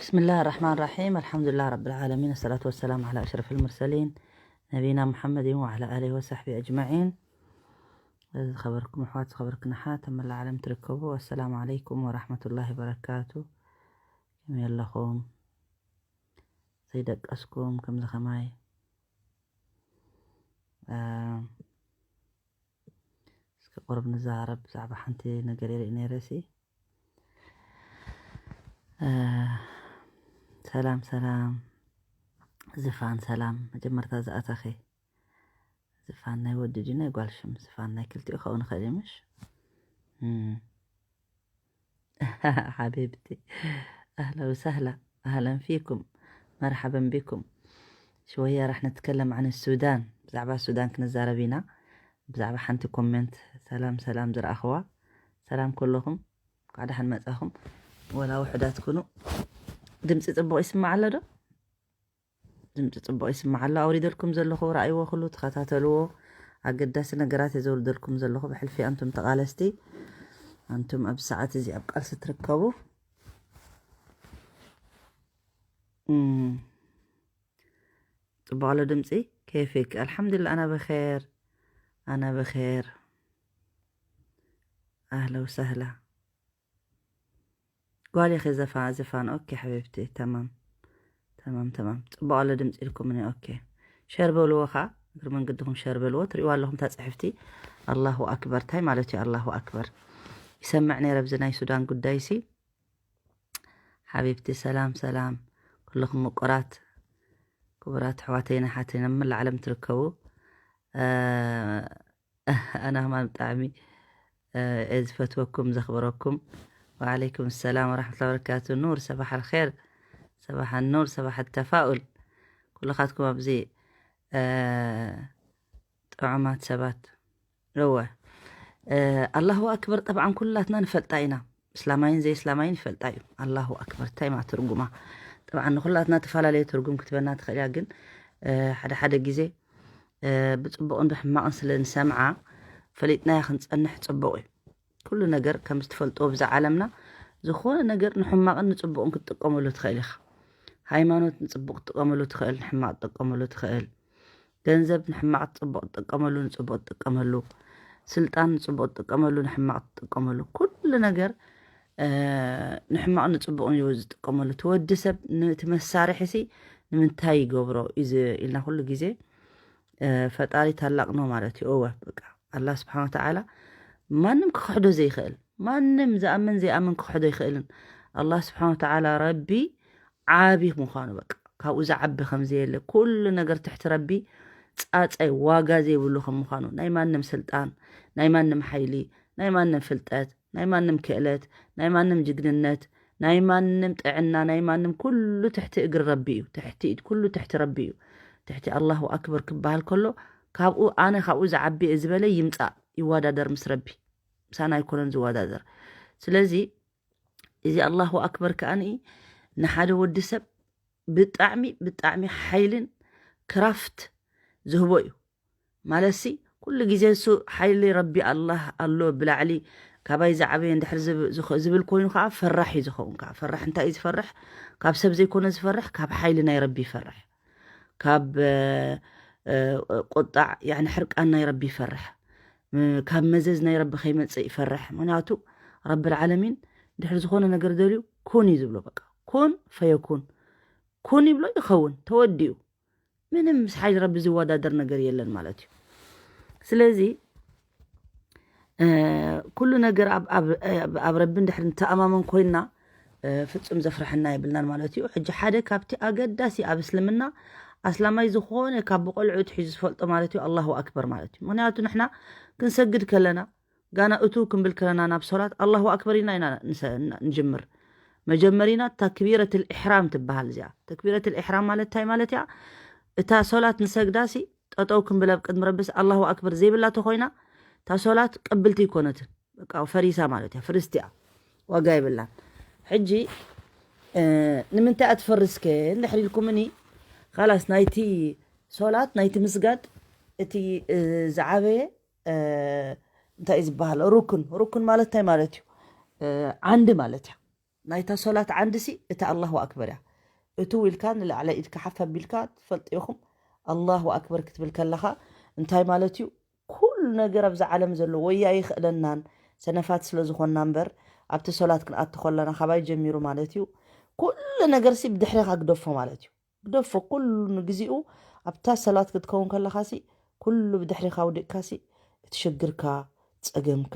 بسم الله الرحمن الرحيم. الحمد لله رب العالمين، الصلاة والسلام على أشرف المرسلين نبينا محمد وعلى آله وصحبه أجمعين. ዝኸበርኩም ኣሕዋት፣ ዝኸበርክን ኣሓት ኣብ መላእ ዓለም ትርከቡ፣ ኣሰላሙ ዓለይኩም ወራሕመቱላሂ ወበረካቱ። ከመይ ኣለኹም? ዘይደቀስኩም ከምዚ ከማይ? እ፣ እስኪ ቁሩብ ንዘራረብ ብዛዕባ ሓንቲ ነገር ይርኢ ነይረ ሲ። እ፣ ሰላም ሰላም ዝፋን፣ ሰላም። መጀመርታ ዝኣተኺ ዝፋን ናይ ወዲ ድዩ ናይ ጓል ሽም? ዝፋን ናይ ክልቲኡ ክኸውን ይኽእል እዩ ምሽ? እም። ሓቢብቲ፣ ኣህላ ወሳህላ፣ ኣህለን ፊኩም፣ መርሓበን ቢኩም። ሽወያ ራሕ ንትከለም ዓን ሱዳን። ብዛዕባ ሱዳን ክንዛረብ ኢና። ብዛዕባ ሓንቲ ኮሜንት ሰላም ሰላም ዝረኣኽዋ፣ ሰላም ኩለኹም፣ እንኳዕ ደሓን መጻኹም። ወላ ውሑዳት ኩኑ። ድምፂ ጽቡቕ ይስማዕ ኣሎ ዶ? ድምፂ ጽቡቕ ይስማዕ ኣሎ። ኣውሪደልኩም ዘለኹ ረኣይዎ፣ ኩሉ ተኸታተልዎ። ኣገዳሲ ነገራት እየ ዘውርደልኩም ዘለኹ። ብሕልፊ ኣንቱም ተቓለስቲ፣ ኣንቱም ኣብ ሰዓት እዚ ኣብ ቃልሲ ትርከቡ። እም፣ ጽቡቕ ኣሎ ድምፂ። ኬፊክ? ኣልሓምዱሊላህ፣ ኣና ብኼር፣ ኣና ብኼር። ኣህላ ወሳህላ። ጓል ኢኺ ዘፋ-፣ ዝፋን። ኦኬ ሓቢብቲ፣ ተማም፣ ተማም፣ ተማም። ጽቡቕ ኣሎ ድምፂ ኢልኩምኒ። ኦኬ፣ ሸር በልዎ ኸዓ፣ እግሪ መንገድኹም ሸር በልዎ። ትርእይዋ ኣለኹም እታ ጽሕፍቲ። ኣላሁ ኣክበር፣ እንታይ ማለት እዩ ኣላሁ ኣክበር? ይሰምዕ ነይረ ኣብዚ ናይ ሱዳን ጉዳይ ሲ። ሓቢብቲ፣ ሰላም፣ ሰላም፣ ኩልኹም ምቁራት፣ ክቡራት ኣሕዋተይን ኣሓተይን ኣብ መላእ ዓለም ትርከቡ። እ፣ ኣነ ከማን ብጣዕሚ፣ እ፣ እየ ዝፈትወኩም፣ ዘኽብረኩም። ወዓለይኩም ሰላም ወራሕመቱላሂ ወበረካቱ። ኑር፣ ሰባሕ ኣልኼር፣ ሰባሕ ኑር፣ ሰባሕ ተፋኡል። ኩልኻትኩም ኣብዚ፣ እ፣ ጥዑማት ሰባት። እወ፣ እ፣ ኣላሁ ኣክበር ጠብዓን ኩላትና ንፈልጣ ኢና። እስላማይን ዘይእስላማይን ይፈልጣ እዩ። ኣላሁ ኣክበር እንታይ ማለት ትርጉማ? ጠብዓን ንኩላትና ተፈላለየ ትርጉም ክትበና ትኽእል እያ፣ ግን፣ እ፣ ሓደ ሓደ ግዜ፣ እ፣ ብጽቡቕን ብሕማቕን ስለ ንሰምዓ፣ ፈሊጥናያ ክንጸንሕ ጽቡቕ እዩ። ኩሉ ነገር ከም ዝትፈልጥዎ ብዛ ዓለምና፣ ዝኾነ ነገር ንሕማቕን ንጽቡቕን ክትጥቀመሉ ትኽእል ኢኻ። ሃይማኖት ንጽቡቕ ክትጥቀመሉ ትኽእል፣ ንሕማቕ ትጥቀመሉ ትኽእል። ገንዘብ ንሕማቕ ትጽቡቕ ትጥቀመሉ፣ ንጽቡቕ ትጥቀመሉ። ስልጣን ንጽቡቕ ትጥቀመሉ፣ ንሕማቕ ትጥቀመሉ። ኩሉ ነገር፣ እ፣ ንሕማቕ ንጽቡቕን እዩ ዝጥቀመሉ። እቲ ወዲ ሰብ ን-፣ እቲ መሳርሒ ሲ ንምንታይ ይገብሮ እዩ ዝ-፣ ኢልና ኩሉ ግዜ፣ እ፣ ፈጣሪ ታላቅ ነው ማለት እዩ። እወ፣ በቃ ኣላህ ስብሓን ወተዓላ ማንም ክኽሕዶ ዘይኽእል፣ ማንም ዝኣምን ዘይኣምን ክኽሕዶ ኣይኽእልን። ኣላህ ስብሓን ወተዓላ ረቢ ዓቢ ምዃኑ፣ በቃ ካብኡ ዝዓቢ ከም ዘየለ፣ ኩሉ ነገር ትሕቲ ረቢ ጻጸይ ዋጋ ዘይብሉ ከም ምዃኑ፣ ናይ ማንም ስልጣን፣ ናይ ማንም ሓይሊ፣ ናይ ማንም ፍልጠት፣ ናይ ማንም ክእለት፣ ናይ ማንም ጅግንነት፣ ናይ ማንም ጥዕና፣ ናይ ማንም ኩሉ ትሕቲ እግሪ ረቢ እዩ። ትሕቲ ኢድ ኩሉ ትሕቲ ረቢ እዩ። ትሕቲ ኣላሁ ኣክበር ክበሃል ከሎ፣ ካብኡ ኣነ ካብኡ ዝዓቢ እየ ዝበለ ይምጻእ፣ ይወዳደር ምስ ረቢ። ምሳና ኣይኮነን ዝወዳደር። ስለዚ እዚ ኣላሁ ኣክበር ከኣ ንሓደ ወዲ ሰብ ብጣዕሚ፣ ብጣዕሚ ሓይልን ክራፍት ዝህቦ እዩ። ማለትሲ፣ ኩሉ ግዜ እሱ ሓይሊ ረቢ ኣላህ ኣሎ ብላዕሊ ካባይ ዝዓበየ እንድሕር ዝብ-፣ ዝኸ-፣ ዝብል ኮይኑ ከዓ ፈራሕ እዩ ዝኸውን። ከዓ ፈራሕ እንታይ እዩ ዝፈርሕ? ካብ ሰብ ዘይኮነ ዝፈርሕ፣ ካብ ሓይሊ ናይ ረቢ ይፈርሕ። ካብ፣ እ፣ እ፣ ቁጣዕ፣ ያዕኒ ሕርቃን ናይ ረቢ ይፈርሕ። ም-፣ ካብ መዘዝ ናይ ረቢ ከይመጽእ ይፈርሕ። ምኽንያቱ ረቢ ልዓለሚን ድሕሪ ዝኾነ ነገር ደልዩ ኩን እዩ ዝብሎ። በቃ ኩን ፈየኩን። ኩን ይብሎ ይኸውን፣ ተወዲኡ። ምንም ምስ ሓይሊ ረቢ ዝወዳደር ነገር የለን ማለት እዩ። ስለዚ፣ እ፣ ኩሉ ነገር ኣብ፣ ኣብ፣ ኣብ፣ ኣብ ረቢ እንድሕር ንተኣማመን ኮይንና፣ እ፣ ፍጹም ዘፍርሐና የብልናን ማለት እዩ። ሕጂ ሓደ ካብቲ ኣገዳሲ ኣብ እስልምና ኣስላማይ ዝኾነ ካብ ብቆልዑ ትሒዙ ዝፈልጦ ማለት እዩ ኣላሁ ኣክበር ማለት እዩ። ምኽንያቱ ንሕና ክንሰግድ ከለና፣ ጋና እቱ ክንብል ከለና ናብ ሶላት ኣላሁ ኣክበር ኢልና ኢና ንሰ-፣ ንጅምር። መጀመሪና ተክቢረትል ኢሕራም ትበሃል እዚኣ። ተክቢረትል ኢሕራም ማለት እንታይ ማለት እያ? እታ ሶላት ንሰግዳሲ ጠጠው ክንብል ኣብ ቅድሚ ረብስ ኣላሁ ኣክበር ዘይብላ ተኾይና፣ እታ ሶላት ቅብልቲ ኣይኮነትን። በቃ ፈሪሳ ማለት እያ፣ ፍርስቲ እያ። ዋጋ የብላን። ሕጂ፣ እ፣ ንምንታይ እያ ትፈርስ ከ እንድሕር ኢልኩምኒ፣ ኻላስ ናይቲ ሶላት፣ ናይቲ ምስጋድ፣ እቲ፣ እ፣ ዝዓበየ፣ እ፣ እንታይ እዩ ዝበሃል? ሩክን። ሩክን ማለት እንታይ ማለት እዩ? እ፣ ዓንዲ ማለት እያ። ናይታ ሶላት ዓንድሲ እታ ኣላሁ ኣክበር እያ። እቱ ኢልካ ንላዕለ ኢድካ ሓፍ ኣቢልካ ትፈልጡ ኢኹም። ኣላሁ ኣክበር ክትብል ከለኻ እንታይ ማለት እዩ? ኩሉ ነገር ኣብዛ ዓለም ዘሎ ወይ ኣይኽእለናን፣ ሰነፋት ስለ ዝኾንና እምበር፣ ኣብቲ ሶላት ክንኣቱ ከለና ካባይ ጀሚሩ ማለት እዩ። ኩሉ ነገርሲ ብድሕሬኻ ግደፎ ማለት እዩ። ግደፎ፣ ኩሉ ንግዚኡ ኣብታ ሰላት ክትከውን ከለኻሲ ኩሉ ብድሕሬኻ ውዲቕካሲ እቲ ሽግርካ፣ ጸገምካ፣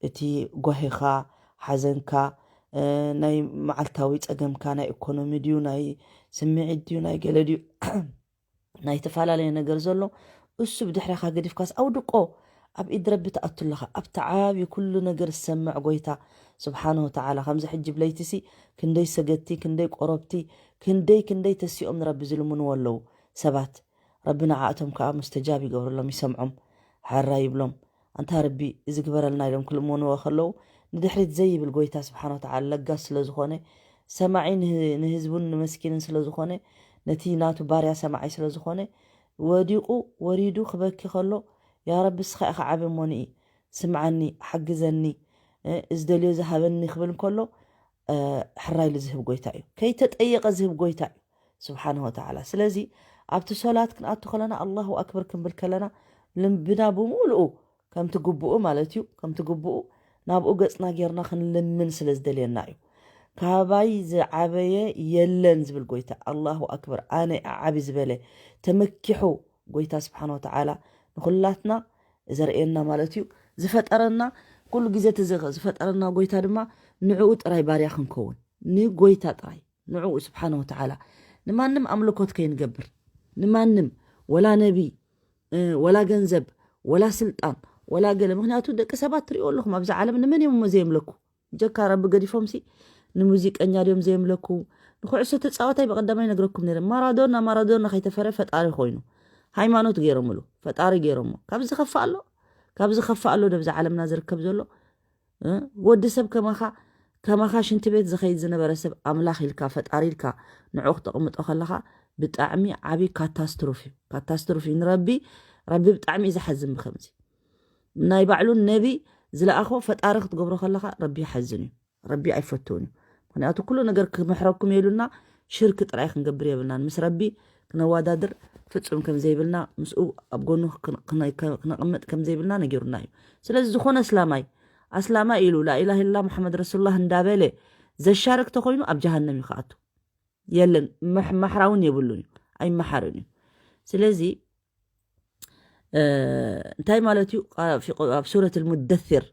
እቲ ጓሂኻ፣ ሓዘንካ፣ እ፣ ናይ መዓልታዊ ጸገምካ፣ ናይ ኢኮኖሚ ድዩ፣ ናይ ስምዒት ድዩ፣ ናይ ገለ ድዩ፣ ናይ ተፈላለየ ነገር ዘሎ፣ እሱ ብድሕሬኻ ገዲፍካስ ኣውድቆ። ኣብ ኢድ ረቢ ትኣቱ ኣለኻ። ኣብቲ ዓብዪ ኩሉ ነገር ዝሰምዕ ጎይታ ስብሓነ ወተዓላ፣ ከምዚ ሕጂ ብለይትሲ ክንደይ ሰገድቲ፣ ክንደይ ቆረብቲ፣ ክንደይ ክንደይ ተሲኦም ንረቢ ዝልምንዎ ኣለዉ ሰባት። ረቢ ንዓኣቶም ከኣ ሙስተጃብ ይገብረሎም፣ ይሰምዖም፣ ሕራይ ይብሎም። ኣንታ ረቢ እዚ ግበረልና ኢሎም ክልምንዎ ከለዉ፣ ንድሕሪት ዘይብል ጎይታ ስብሓነ ወተዓላ ለጋስ ስለ ዝኾነ፣ ሰማዒ ንህ-፣ ንህዝቡን ንመስኪንን ስለ ዝኾነ፣ ነቲ ናቱ ባርያ ሰማዒ ስለ ዝኾነ፣ ወዲቑ ወሪዱ ክበኪ ከሎ፣ ያ ረቢ እስኻ ኢኻ ዓቢ እሞ ንኢ፣ ስምዓኒ፣ ሓግዘኒ፣ እ፣ ዝደልዮ ዝሃበኒ ክብል እንከሎ፣ እ፣ ሕራይ ኢሉ ዝህብ ጎይታ እዩ። ከይተጠየቐ ዝህብ ጎይታ እዩ ስብሓነ ወተዓላ። ስለዚ ኣብቲ ሶላት ክንኣቱ ከለና፣ ኣላሁ ኣክበር ክንብል ከለና፣ ልብና ብምሉኡ ከምቲ ግቡኡ ማለት እዩ፣ ከምቲ ግቡኡ ናብኡ ገጽና ጌርና ክንልምን ስለ ዝደልየና እዩ። ካባይ ዝዓበየ የለን ዝብል ጎይታ፣ ኣላሁ ኣክበር፣ ኣነ ዓዓቢ ዝበለ ተመኪሑ ጎይታ ስብሓነ ወተዓላ ንኹላትና ዘርእየና ማለት እዩ። ዝፈጠረና ኩሉ ግዜ እቲ ዝኸ-፣ ዝፈጠረና ጎይታ ድማ ንዕኡ ጥራይ ባርያ ክንከውን፣ ንጎይታ ጥራይ፣ ንዕኡ ስብሓነ ወተዓላ። ንማንም ኣምልኮት ከይንገብር፣ ንማንም፣ ወላ ነቢ፣ እ፣ ወላ ገንዘብ፣ ወላ ስልጣን፣ ወላ ገለ። ምኽንያቱ ደቂ ሰባት ትሪእዎ ኣለኹም፣ ኣብዚ ዓለም ንመን እዮም እሞ ዘየምለኩ? ጀካ ረቢ ገዲፎምሲ ንሙዚቀኛ ድዮም ዘየምለኩ? ንኩዕሶ ተጻዋታይ ብቐዳማይ ነግረኩም ነይረ። ማራዶና፣ ማራዶና ከይተፈረ ፈጣሪ ኮይኑ። ሃይማኖት ገይሮምሉ፣ ፈጣሪ ገይሮሞ። ካብዚ ከፋ ኣሎ? ካብዚ ከፋ ኣሎ ዶ ኣብዛ ዓለምና ዝርከብ ዘሎ? እ? ወዲ ሰብ ከማኻ፣ ከማኻ ሽንቲ ቤት ዝኸይድ ዝነበረ ሰብ ኣምላኽ ኢልካ፣ ፈጣሪ ኢልካ ንዕኡ ክተቕምጦ ከለኻ ብጣዕሚ ዓብዪ ካታስትሮፍ እዩ። ካታስትሮፍ እዩ። ንረቢ፣ ረቢ ብጣዕሚ እዩ ዝሓዝን ብከምዚ። ናይ ባዕሉ ነቢ ዝለኣኾ ፈጣሪ ክትገብሮ ከለኻ ረቢ ይሓዝን እዩ። ረቢ ኣይፈትውን እዩ። ምኽንያቱ ኩሉ ነገር ክምሕረኩም የሉና፣ ሽርክ ጥራይ ክንገብር የብልናን። ምስ ረቢ ክነወዳድር ፍጹም ከም ዘይብልና፣ ምስኡ ኣብ ጎኑ ክን-፣ ክነ-፣ ክነቕምጥ ከም ዘይብልና ነጊሩና እዩ። ስለዚ ዝኾነ እስላማይ፣ ኣስላማይ ኢሉ ላኢላሃ ኢላ ሙሓመድ ረሱሉላህ እንዳበለ ዘሻርክ ተኾይኑ ኣብ ጀሃነም እዩ ክኣቱ። የለን፣ መሕ-፣ ማሕራ እውን የብሉን እዩ። ኣይመሓርን እዩ። ስለዚ፣ እ፣ እንታይ ማለት እዩ? ቃ-፣ ፊ-፣ ኣብ ሱረት ልሙደሲር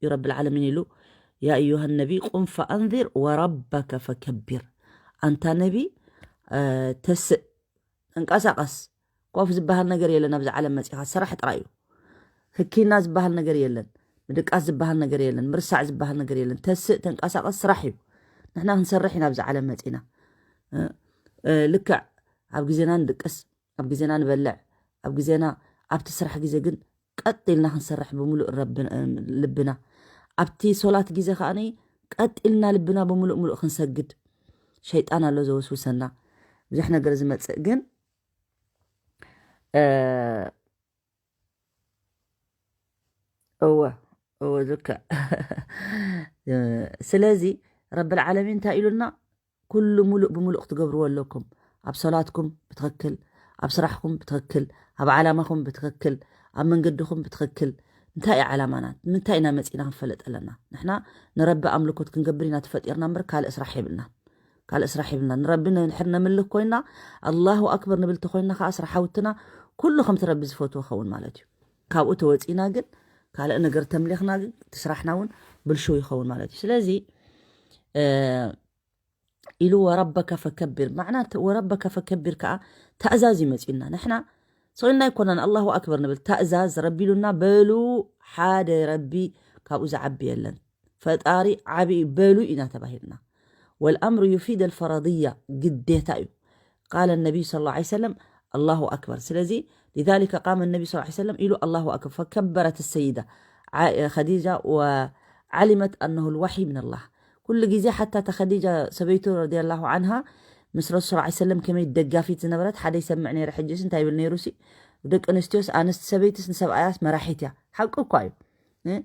እዩ ረቢ ልዓለሚን ኢሉ፣ ያ ኣዩሃ ነቢ ቁም ፈኣንዚር ወረበከ ፈከቢር። ኣንታ ነቢ፣ እ፣ ተስእ፣ ተንቀሳቐስ። ኮፍ ዝበሃል ነገር የለን ኣብዚ ዓለም መጺኻ፣ ስራሕ ጥራይ እዩ። ህኪና ዝበሃል ነገር የለን፣ ምድቃስ ዝበሃል ነገር የለን፣ ምርሳዕ ዝበሃል ነገር የለን። ተስእ፣ ተንቀሳቐስ፣ ስራሕ እዩ። ንሕና ክንሰርሕ ኢና ኣብዚ ዓለም መጺና። እ፣ እ፣ ልክዕ ኣብ ግዜና ንድቅስ፣ ኣብ ግዜና ንበልዕ፣ ኣብ ግዜና፣ ኣብቲ ስራሕ ግዜ ግን ቀጥ ኢልና ክንሰርሕ ብምሉእ ረብን-፣ እ፣ ልብና። ኣብቲ ሶላት ግዜ ከኣ ቀጥ ኢልና ልብና ብምሉእ ምሉእ ክንሰግድ። ሸይጣን ኣሎ ዘወስውሰና፣ ብዙሕ ነገር ዝመጽእ ግን፣ እ፣ እወ፣ እወ፣ ዝከ-፣ ስለዚ ረብል ዓለሚን እንታይ ኢሉና? ኩሉ ሙሉእ ብምሉእ ክትገብርዎ ኣለኩም። ኣብ ሶላትኩም ብትኽክል፣ ኣብ ስራሕኩም ብትኽክል፣ ኣብ ዓላማኹም ብትኽክል፣ ኣብ መንገድኹም ብትኽክል። እንታይ እዩ ዓላማና? ንምንታይ ኢና መጺና ክንፈለጥ ኣለና? ንሕና ንረቢ ኣምልኮት ክንገብር ኢና ተፈጢርና እምበር ካልእ ስራሕ የብልናን። ካልእ ስራሕ የብልናን። ንረቢ ንድሕር ነምልኽ ኮይና፣ ኣላሁ ኣክበር ንብል ተኾይና ከኣ ስራሓውትና ኩሉ ከምቲ ረቢ ዝፈትዎ ክኸውን ማለት እዩ። ካብኡ ተወጺና ግን ካልእ ነገር ተምሊኽና ግን እቲ ስራሕና እውን ብልሽው ይኸውን ማለት እዩ። ስለዚ፣ እ፣ ኢሉ ወረበከ ፈከቢር፣ ማዕና ተ-፣ ወረበከ ፈከቢር ከኣ ታእዛዝ እዩ መጺኡና። ንሕና ስቕ ኢልና ኣይኮናን ኣላሁ ኣክበር ንብል፣ ታእዛዝ ረቢ ኢሉና፣ በሉ ሓደ ረቢ ካብኡ ዝዓቢ የለን፣ ፈጣሪ ዓቢ እዩ በሉ ኢና ተባሂልና። ወልኣምሩ ዩፊድ ኣልፈረድያ፣ ግዴታ እዩ። ቃለ ነቢይ ሰለላሁ ዐለይሂ ወሰለም ኣላሁ ኣክበር። ስለዚ ሊዛሊከ ቃመ ነቢ ሰለላሁ ዐለይሂ ወሰለም ኢሉ ኣላሁ ኣክበር፣ ፈከበረት ሰይዳ ዓ-፣ ኸዲጃ ወዓሊመት ኣነሁ ልዋሕይ ምን ኣላህ። ኩሉ ግዜ ሓታ እታ ኸዲጃ ሰበይቱ ረዲየላሁ ዓንሃ ምስ ረሱል ሰለላሁ ዐለይሂ ወሰለም ከመይ ደጋፊት ዝነበረት ሓደ ይሰምዕ ነይረ። ሕጂስ እንታይ ይብል ነይሩሲ? ደቂ ኣንስትዮስ፣ ኣንስቲ ሰበይትስ ንሰብኣያስ መራሒት እያ። ሓቂ እኳ እዩ። እ?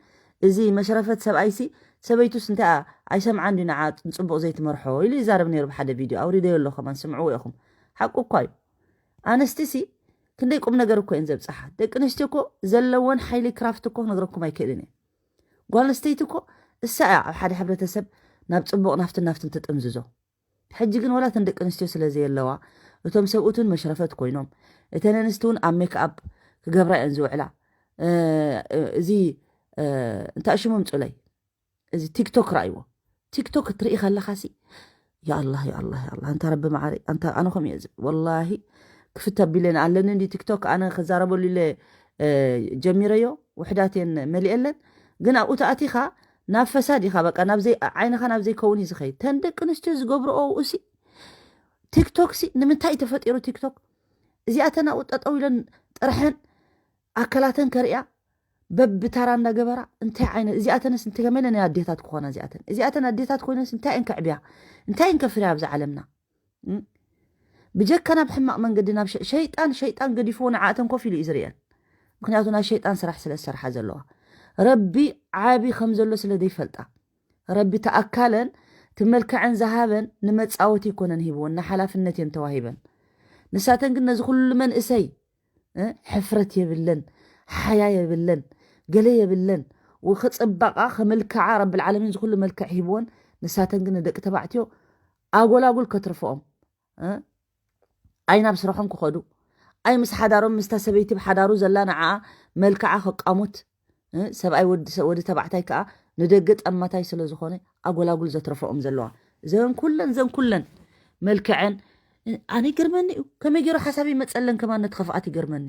እዚ መሽረፈት ሰብኣይሲ፣ ሰበይቱስ እንታይ እያ? ኣይሰምዓን ድዩ ንዓ ንፅቡቕ ዘይትመርሖ? ኢሉ ይዛረብ ነይሩ ብሓደ ቪድዮ። ኣውሪደዮ ኣሎ ከማን፣ ስምዕዎ ኢኹም። ሓቁ እኳ እዩ። ኣንስቲ ሲ ክንደይ ቁም ነገር እኮ እየን ዘብፅሓ። ደቂ ኣንስትዮ እኮ ዘለወን ሓይሊ ክራፍት እኮ ክነግረኩም ኣይክእልን እየ። ጓል ኣንስተይቲ እኮ እሳ እያ ኣብ ሓደ ሕብረተሰብ ናብ ፅቡቕ ናፍትን ናፍትን ትጥምዝዞ። ሕጂ ግን ወላ እተን ደቂ ኣንስትዮ ስለ ዘየለዋ፣ እቶም ሰብኡት እውን መሽረፈት ኮይኖም፣ እተን ኣንስቲ እውን ኣብ ሜክኣፕ ክገብራ እየን ዝውዕላ። እ፣ እዚ፣ እ፣ እንታይ ሽሙ ምፁለይ? እዚ ቲክቶክ ረኣይዎ። ቲክቶክ እትርኢ ከለኻ ሲ፣ ያ ኣላህ፣ ያ ኣላህ፣ ያ ኣላህ፣ ኣንታ ረቢ መዓሪ፣ ኣንታ ኣነ ከምኡ እየ ዝብል። ወላሂ ክፍት ኣቢለ ኣለኒ እንዲ ቲክቶክ ኣነ ክዛረበሉ ኢለ፣ እ፣ ጀሚረዮ፣ ውሕዳት እየን መሊኤለን። ግን ኣብኡ ተኣቲኻ ናብ ፈሳድ ኢኻ፣ በቃ ናብ ዘይ-፣ ዓይንኻ ናብ ዘይከውን እዩ ዝኸይድ። ተን ደቂ ኣንስትዮ ዝገብርኦ ኣብኡ ሲ፣ ቲክቶክ ሲ ንምንታይ እዩ ተፈጢሩ ቲክቶክ? እዚኣተን ኣብኡ ጠጠው ኢለን ጥርሐን ኣካላተን ከርእያ በብታራ እንዳገበራ እንታይ ዓይነት፣ እዚኣተንስ እንታይ ከመይ ኢለን ኣዴታት ክኾና እዚኣተን? እዚኣተን ኣዴታት ኮይነንስ እንታይ እየን ከዕብያ? እንታይ እየን ከፍርያ ኣብዚ ዓለምና? እም? ብጀካ ናብ ሕማቕ መንገዲ ናብ ሸ-፣ ሸይጣን፣ ሸይጣን ገዲፍዎ ንዓኣተን ኮፍ ኢሉ እዩ ዝርእየን። ምኽንያቱ ናይ ሸይጣን ስራሕ ስለ ዝሰርሓ ዘለዋ። ረቢ ዓቢ ከም ዘሎ ስለ ዘይፈልጣ። ረቢ ተኣካለን ትመልክዐን ዝሃበን ንመጻወቲ ይኮነን ሂብወን፣ ንሓላፍነት እየን ተዋሂበን። ንሳተን ግን ነዚ ኩሉ መንእሰይ፣ እ፣ ሕፍረት የብለን፣ ሓያ የብለን፣ ገለ የብለን። ወክጽባቓ ከመልክዓ ረብል ዓለሚን ዝኹሉ መልክዕ ሂብወን፣ ንሳተን ግን ንደቂ ተባዕትዮ ኣጎላጉል ከትርፍኦም፣ እ፣ ኣይ ናብ ስራሖም ክኸዱ፣ ኣይ ምስ ሓዳሮም፣ ምስታ ሰበይቲ ብሓዳሩ ዘላ ንዓኣ መልክዓ ከቃሙት፣ እ፣ ሰብኣይ ወዲ፣ ወዲ ተባዕታይ ከኣ ንደገ ጠማታይ ስለ ዝኾነ ኣጎላጉል ዘትርፍኦም ዘለዋ። እዘን ኩለን፣ እዘን ኩለን መልክዐን፣ እ፣ ኣነ ይገርመኒ እዩ። ከመይ ገይሩ ሓሳብ ይመጸለን ከማን ነቲ ኸፍኣት ይገርመኒ።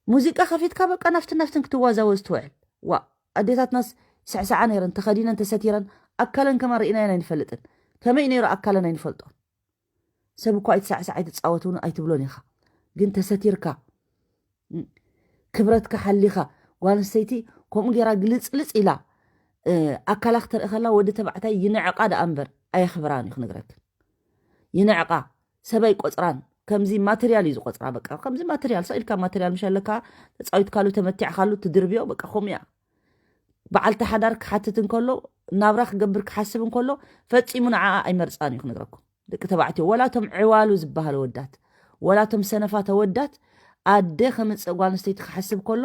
ሙዚቃ ከፊትካ በቃ ናፍትን ናፍትን ክትዋዛወዝ ትውዕል። ዋ፣ ኣዴታትናስ ይስዕስዓ ነይረን፣ ተኸዲነን ተሰቲረን፣ ኣካለን ከማን ርኢናየን ኣይንፈልጥን። ከመይ ነይሩ ኣካለን ኣይንፈልጦን። ሰብ እኳ ኣይትሳዕሳዕ ኣይትጻወት እውን ኣይትብሎን ኢኻ። ግን ተሰቲርካ፣ ም፣ ክብረትካ ሓሊኻ፣ ጓል ኣንስተይቲ ከምኡ ገይራ ግልጽልጽ ኢላ፣ እ፣ ኣካላ ክተርኢ ከላ ወዲ ተባዕታይ ይንዕቓ ደኣ እምበር ኣየኽብራን እዩ ክነግረክን። ይንዕቓ፣ ሰብ ኣይቆጽራን። ከምዚ ማተርያል እዩ ዝቆጽራ። በቃ ከምዚ ማተርያል፣ ስቕ ኢልካ ማተርያል ምሽ ኣለካ፣ ተጻዊትካሉ፣ ተመቲዕካሉ፣ ትድርብዮ፣ በቃ ከምኡ እያ። በዓልቲ ሓዳር ክሓትት እንከሎ፣ ናብራ ክገብር ክሓስብ እንከሎ፣ ፈጺሙ ንዓኣ ኣይመርጻን እዩ ክነግረኩም። ደቂ ተባዕትዮ፣ ወላ እቶም ዕዋሉ ዝበሃሉ ወዳት፣ ወላ እቶም ሰነፋት ኣወዳት፣ ኣደ ከምጽእ ጓል ኣንስተይቲ ክሓስብ ከሎ፣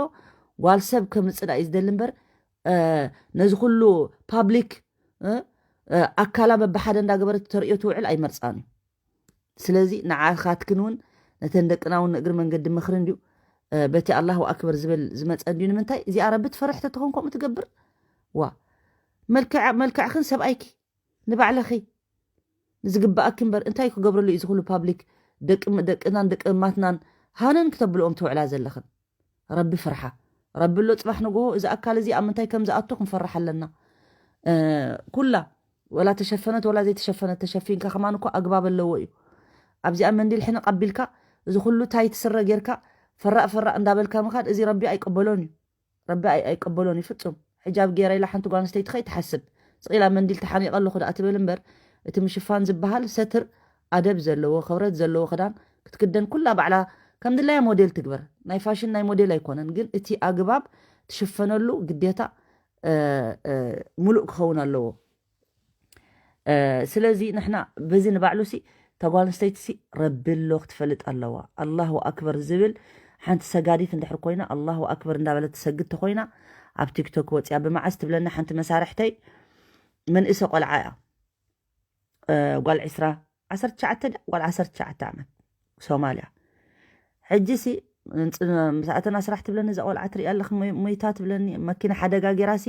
ጓል ሰብ ከምጽእ ደኣ እዩ ዝደሊ እምበር፣ እ፣ ነዚ ኩሉ ፓብሊክ፣ እ፣ እ፣ ኣካላ በብሓደ እንዳገበረት ተርእዮ ትውዕል ኣይመርጻን እዩ። ስለዚ ንዓኻትክን እውን ነተን ደቅና እውን ንእግሪ መንገዲ ምኽሪ እንድዩ፣ እ፣ በቲ ኣላሁ ኣክበር ዝበል ዝመጸ እንድዩ። ንምንታይ እዚኣ ረቢ ትፈርሕ ተትኾን ከምኡ ትገብር? ዋ፣ መልክዕ፣ መልክዕኽን ሰብኣይኪ ንባዕለኺ ንዝግብኣኪ እምበር እንታይ ክገብረሉ እዩ እዚ ኩሉ ፓብሊክ ደቂ፣ ደቅናን ደቂ እማትናን ሃነን ክተብልኦም ትውዕላ ዘለኽን? ረቢ ፍርሓ። ረቢ ኣሎ ጽባሕ ንግሆ እዚ ኣካል እዚ ኣብ ምንታይ ከም ዝኣቱ ክንፈርሕ ኣለና። እ፣ ኩላ ወላ ተሸፈነት ወላ ዘይተሸፈነት ተሸፊንካ ከማን እኮ ኣግባብ ኣለዎ እዩ። ኣብዚኣ መንዲል ሕንቕ ኣቢልካ እዚ ኩሉ ታይት ስረ ጌርካ ፈራእ ፈራእ እንዳበልካ ምኻድ እዚ ረቢ ኣይቀበሎን እዩ። ረቢ ኣይ-፣ ኣይቀበሎን እዩ ፍጹም። ሕጃብ ገይረ ኢላ ሓንቲ ጓል ኣንስተይቲ ከይትሓስብ። ስቕ ኢላ መንዲል ተሓኒቐ ኣለኹ ደኣ ትብል እምበር፣ እቲ ምሽፋን ዝበሃል ሰትር ኣደብ ዘለዎ፣ ክብረት ዘለዎ ክዳን ክትክደን ኩላ ባዕላ ከም ድላያ ሞዴል ትግበር። ናይ ፋሽን ናይ ሞዴል ኣይኮነን፣ ግን እቲ ኣግባብ ትሽፈነሉ ግዴታ፣ እ፣ እ፣ ሙሉእ ክኸውን ኣለዎ። እ፣ ስለዚ ንሕና በዚ ንባዕሉ ሲ እታ ጓል ኣንስተይቲ ሲ ረቢ ኣሎ ክትፈልጥ ኣለዋ። ኣላሁ ኣክበር ዝብል ሓንቲ ሰጋዲት እንድሕር ኮይና፣ ኣላሁ ኣክበር እንዳበለት ትሰግድ ተኮይና፣ ኣብ ቲክቶክ ወፂኣ ብመዓስ ትብለኒ ሓንቲ መሳርሕተይ መንእሰ ቆልዓ እያ። እ፣ ጓል ዕስራ፣ ዓሰርተ ትሽዓተ ድያ? ጓል ዓሰርተ ትሽዓተ ዓመት ሶማልያ። ሕጂ ሲ ንፅ-፣ ምስኣተና ስራሕ ትብለኒ እዛ ቆልዓ ትሪኣ ኣለኺ ሞይ-፣ ሞይታ ትብለኒ። መኪና ሓደጋ ጌራ ሲ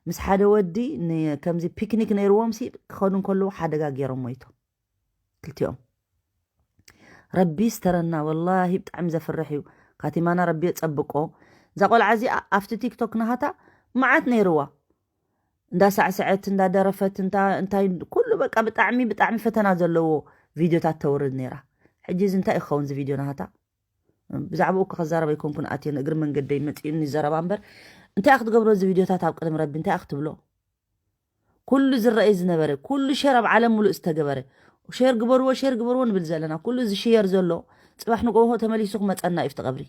ምስ ሓደ ወዲ ን-፣ ከምዚ ፒክኒክ ነይርዎም ሲ ክኸዱ እንከለዉ ሓደጋ ጌሮም ሞይቶም ክልቲኦም። ረቢ ይስተረና፣ ወላሂ ብጣዕሚ ዘፍርሕ እዩ። ካቲማና ረቢ የጸብቆ። እዛ ቆልዓ እዚኣ ኣብቲ ቲክቶክ ናሃታ መዓት ነይርዋ። እንዳሳዕሰዐት፣ እንዳደረፈት፣ እንታ-፣ እንታይ ኩሉ በቃ ብጣዕሚ፣ ብጣዕሚ ፈተና ዘለዎ ቪድዮታት ተውርድ ነይራ። ሕጂ እዚ እንታይ እዩ ክኸውን እዚ ቪድዮ ናሃታ? ብዛዕባኡ እኮ ክዛረብ ኣይኮንኩን ኣትየ፣ ንእግሪ መንገደይ መጺኡኒ ዘረባ እምበር፣ እንታይ እያ ክትገብሮ እዚ ቪድዮታት ኣብ ቅድሚ ረቢ? እንታይ እያ ክትብሎ? ኩሉ ዝረኣይ ዝነበረ፣ ኩሉ ሼር ኣብ ዓለም ሙሉእ ዝተገበረ፣ ሼር ግበርዎ፣ ሼር ግበርዎ ንብል ዘለና። ኩሉ ዝሽየር ዘሎ፣ ጽባሕ ንጎሆ ተመሊሱ ክመጸና እዩ፣ ኣብቲ ቀብሪ።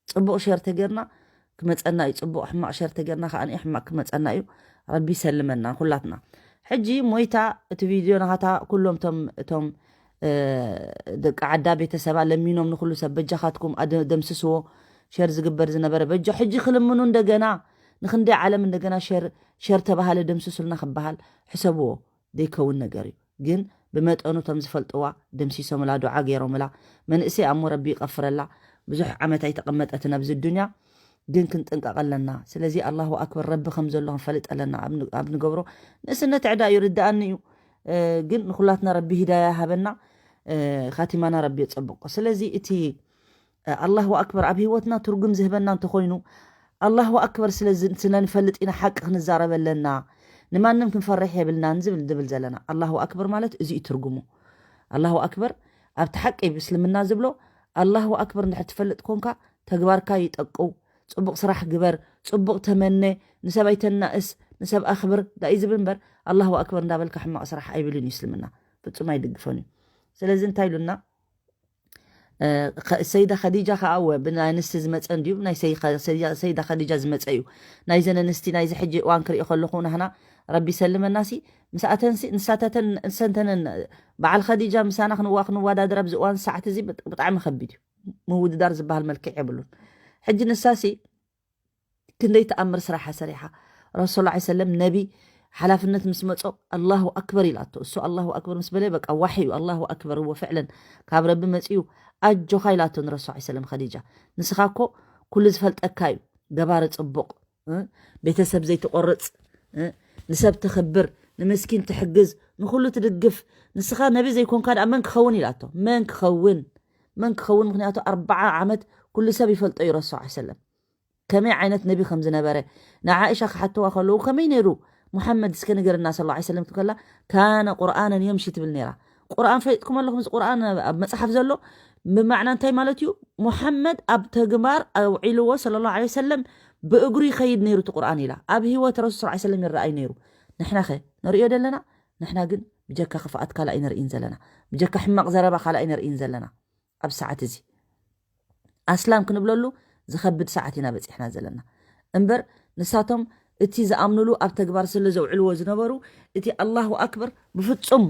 ጽቡቕ ሼር ተጌርና ክመጸና እዩ፣ ጽቡቕ፣ ሕማቕ ሼር ተጌርና ከኣ ሕማቕ ክመጸና እዩ። ረቢ ይሰልመና ኩላትና። ሕጂ ሞይታ እቲ ቪድዮ ናታ ኩሎም እቶም እቶም ደቂ ዓዳ ቤተሰባ ለሚኖም ንኩሉ ሰብ በጃኻትኩም ደምስስዎ፣ ሸር ዝግበር ዝነበረ በጃ ሕጂ ክልምኑ እንደገና ንክንደይ ዓለም እንደገና ሸር ተባሃለ ደምስሱልና ክበሃል ሕሰብዎ ዘይከውን ነገር እዩ። ግን ብመጠኑ እቶም ዝፈልጥዋ ደምሲሶምላ፣ ዱዓ ገይሮምላ። መንእሰይ ኣሞ ረቢ ይቐፍረላ። ብዙሕ ዓመት ኣይተቐመጠትን ኣብዚ ዱንያ፣ ግን ክንጥንቀቕ ኣለና። ስለዚ ኣላሁ ኣክበር ረቢ ከም ዘሎ ክንፈልጥ ኣለና። ኣብ ንገብሮ ንእስነት ዕዳ እዩ፣ ርድኣኒ እዩ። ግን ንኩላትና ረቢ ሂዳያ ሃበና፣ ካቲማና ረቢ የጸብቆ። ስለዚ እቲ ኣላሁ ኣክበር ኣብ ህይወትና ትርጉም ዝህበና እንተኾይኑ፣ ኣላሁ ኣክበር ስለንፈልጥ ኢና ሓቂ ክንዛረብ ኣለና፣ ንማንም ክንፈርሕ የብልናን ዝብል ዝብል ዘለና። ኣላሁ ኣክበር ማለት እዚ እዩ ትርጉሙ። ኣላሁ ኣክበር ኣብቲ ሓቂ ብእስልምና ዝብሎ ኣላሁ ኣክበር እንድሕር ትፈልጥ ኮንካ፣ ተግባርካ ይጠቅው፣ ጽቡቕ ስራሕ ግበር፣ ጽቡቕ ተመነ፣ ንሰብ ኣይተናእስ፣ ንሰብ ኣኽብር ዳእዩ ዝብል እምበር፣ ኣላሁ ኣክበር እንዳበልካ ሕማቕ ስራሕ ኣይብልን እዩ እስልምና። ፍጹም ኣይድግፎን እዩ። ስለዚ እንታይ ኢሉና? ሰይዳ ኸዲጃ ከዓ እወ ብናይ ኣንስቲ ዝመፀ እንድዩ፣ ናይ ሰይዳ ኸዲጃ ዝመፀ እዩ። ናይዘን ኣንስቲ ናይዚ ሕጂ እዋን ክርኢ ከለኹ ናህና ረቢ ሰልመናሲ ምስኣተንሲ ንሳተተን ንሰንተነን በዓል ኸዲጃ ምሳና ክንዋ ክንወዳደር ኣብዚ እዋን ሰዓት እዚ ብጣዕሚ ከቢድ እዩ። ምውድዳር ዝበሃል መልክዕ የብሉን። ሕጂ ንሳሲ ክንደይ ተኣምር ስራሓ ሰሪሓ። ረሱል ላ ሰለም ነቢ ሓላፍነት ምስ መጾ ኣላሁ ኣክበር ኢላቶ። እሱ ኣላሁ ኣክበር ምስ በለ በቃ ዋሒ እዩ። ኣላሁ ኣክበር እዎ ፍዕለን ካብ ረቢ መጺኡ ኣጆኻ ኢላቶ ንረሱል ላ ሰለም ኸዲጃ። ንስኻ እኮ ኩሉ ዝፈልጠካ እዩ። ገባሪ ጽቡቕ፣ እ? ቤተሰብ ዘይትቆርጽ፣ እ? ንሰብ ትኽብር፣ ንምስኪን ትሕግዝ፣ ንኹሉ ትድግፍ። ንስኻ ነቢ ዘይኮንካ ደኣ መን ክኸውን ኢላቶ። መን ክኸውን? መን ክኸውን? ምክንያቱ ኣርብዓ ዓመት ኩሉ ሰብ ይፈልጦ እዩ ረሱል ላ ሰለም። ከመይ ዓይነት ነቢ ከም ዝነበረ ንዓኢሻ ክሓትዋ ከለዉ ከመይ ነይሩ ሙሓመድ እስከ ንገርና ስለ ላ ሰለም ትከላ ካነ ቁርኣነን የምሺ ትብል ነይራ። ቁርኣን ፈሊጥኩም ኣለኹም እዚ ቁርኣን ኣብ መፅሓፍ ዘሎ ብማዕና እንታይ ማለት እዩ? ሙሓመድ ኣብ ተግባር ኣውዒልዎ ስለ ላ ሰለም ብእግሩ ይኸይድ ነይሩ እቲ ቁርኣን ኢላ። ኣብ ህይወት ረሱል ስ ሰለም ይረኣይ ነይሩ። ንሕና ኸ ንርእዮ ደለና? ንሕና ግን ብጀካ ክፍኣት ካልእ ኣይንርእይን ዘለና። ብጀካ ሕማቕ ዘረባ ካልእ ኣይንርእይን ዘለና። ኣብ ሰዓት እዚ ኣስላም ክንብለሉ ዝኸብድ ሰዓት ኢና በፂሕና ዘለና እምበር ንሳቶም እቲ ዝኣምኑሉ ኣብ ተግባር ስለ ዘውዕልዎ ዝነበሩ እቲ ኣላሁ ኣክበር ብፍፁም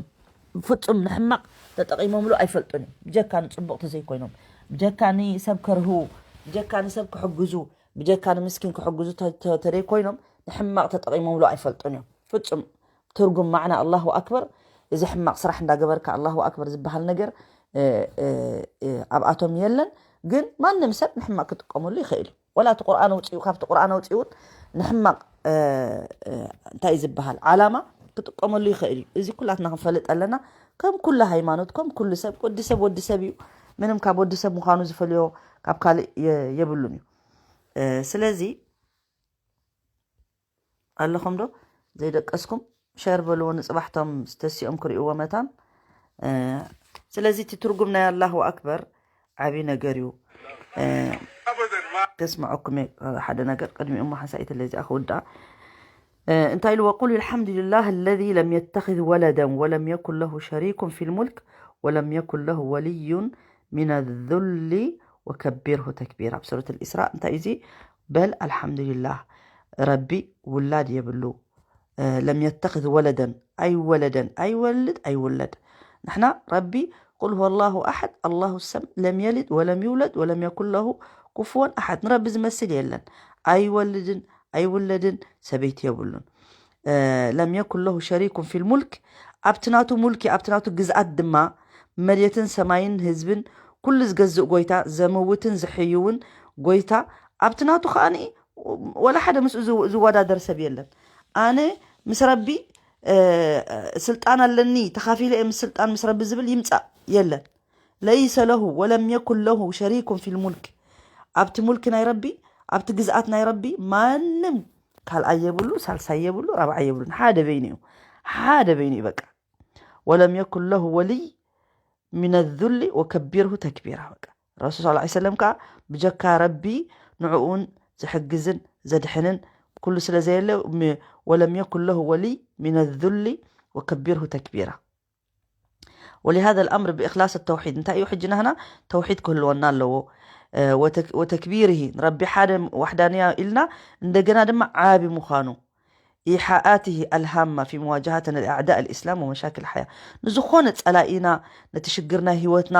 ብፍፁም ንሕማቕ ተጠቒሞምሉ ኣይፈልጡን እዮም። ብጀካ ንፅቡቕ ተዘይኮይኖም ብጀካ ንሰብ ከርህዉ ብጀካ ንሰብ ክሕግዙ ብጀካ ንምስኪን ክሕግዙ ተደይኮይኖም ንሕማቕ ተጠቒሞምሉ ኣይፈልጡን እዮም። ፍፁም ትርጉም ማዕና ኣላሁ ኣክበር እዚ ሕማቕ ስራሕ እንዳገበርካ ኣላሁ ኣክበር ዝበሃል ነገር ኣብኣቶም የለን። ግን ማንም ሰብ ንሕማቕ ክጥቀመሉ ይኽእል እዩ። ወላ እቲ ቁርኣን ኣውፅኡ ካብቲ ቁርኣን ኣውፅኡ እውን ንሕማቕ እንታይ ዝበሃል ዓላማ ክጥቀመሉ ይኽእል እዩ። እዚ ኩላትና ክንፈልጥ ኣለና። ከም ኩሉ ሃይማኖት ከም ኩሉ ሰብ ወዲ ሰብ ወዲ ሰብ እዩ። ምንም ካብ ወዲ ሰብ ምዃኑ ዝፈልዮ ካብ ካልእ የብሉን እዩ። ስለዚ ኣለኹም ዶ ዘይደቀስኩም ሸር በልዎ ንፅባሕቶም ዝተሲኦም ክርእይዎ መታን። ስለዚ እቲ ትርጉም ናይ ኣላሁ ኣክበር ዓብዪ ነገር እዩ። ከስምዐኩም ሓደ ነገር ቅድሚኡ እሞ ሓንሳኢት ለዚኣ ክውድኣ እንታይ ኢሉ وقل الحمد لله الذي لم يتخذ ولدا ولم يكن له شريك في الملك ولم يكن له ولي من الذل وكبره تكبيرا ኣብ ሱረት الإسراء እንታይ እዩ እዚ በል الحمد لله ረቢ ውላድ የብሉ ለም የተኽዝ ወለደን ኣይወለደን ኣይወልድ ኣይውለድ ንሕና ረቢ قل هو الله أحد الله الصمد لم يلد ولم يولد ولم يكن له كفوا أحد ንረቢ ዝመስል የለን ኣይወልድን ኣይውለድን ሰበይቲ የብሉን ለም የኩን ለሁ ሸሪኩን ፊል ሙልክ ኣብቲ ናቱ ሙልኪ ኣብቲ ናቱ ግዝኣት ድማ መሬትን ሰማይን ህዝብን ኩሉ ዝገዝእ ጎይታ ዘምውትን ዝሕይውን ጎይታ ኣብቲ ናቱ ከዓኒ ወላ ሓደ ምስኡ ዝወዳደር ሰብ የለን ኣነ ምስ ረቢ ስልጣን ኣለኒ ተኻፊለ እየ ምስ ስልጣን ምስ ረቢ ዝብል ይምፃእ የለን ለይሰ ለሁ ወለም የኩን ለሁ ሸሪኩን ፊል ሙልክ ኣብቲ ሙልክ ናይ ረቢ ኣብቲ ግዝኣት ናይ ረቢ ማንም ካልኣይ የብሉ ሳልሳይ የብሉ ራብዓይ የብሉ ሓደ በይኑ እዩ ሓደ በይኑ እዩ በቃ ወለም የኩን ለሁ ወልይ ሚን ዙሊ ወከቢርሁ ተክቢራ በቃ ረሱል ስ ሰለም ከዓ ብጀካ ረቢ ንዕኡን ዝሕግዝን ዘድሕንን ኩሉ ስለ ዘየለ ወለም የኩን ለሁ ወልይ ሚን ዙሊ ወከቢርሁ ተክቢራ ولهذا الأمر بإخلاص التوحيد እንታይ እዩ ሕጂ ናህና ተውሒድ ክህልወና ኣለዎ ወተክቢርሂ ንረቢ ሓደ ዋሕዳንያ ኢልና እንደገና ድማ ዓቢ ምዃኑ ኢሓኣትሂ ኣልሃማ ፊ መዋጃሃተን ኣዕዳእ ልእስላም ወመሻክል ሓያ። ንዝኾነ ጸላኢና፣ ነቲ ሽግር ናይ ህይወትና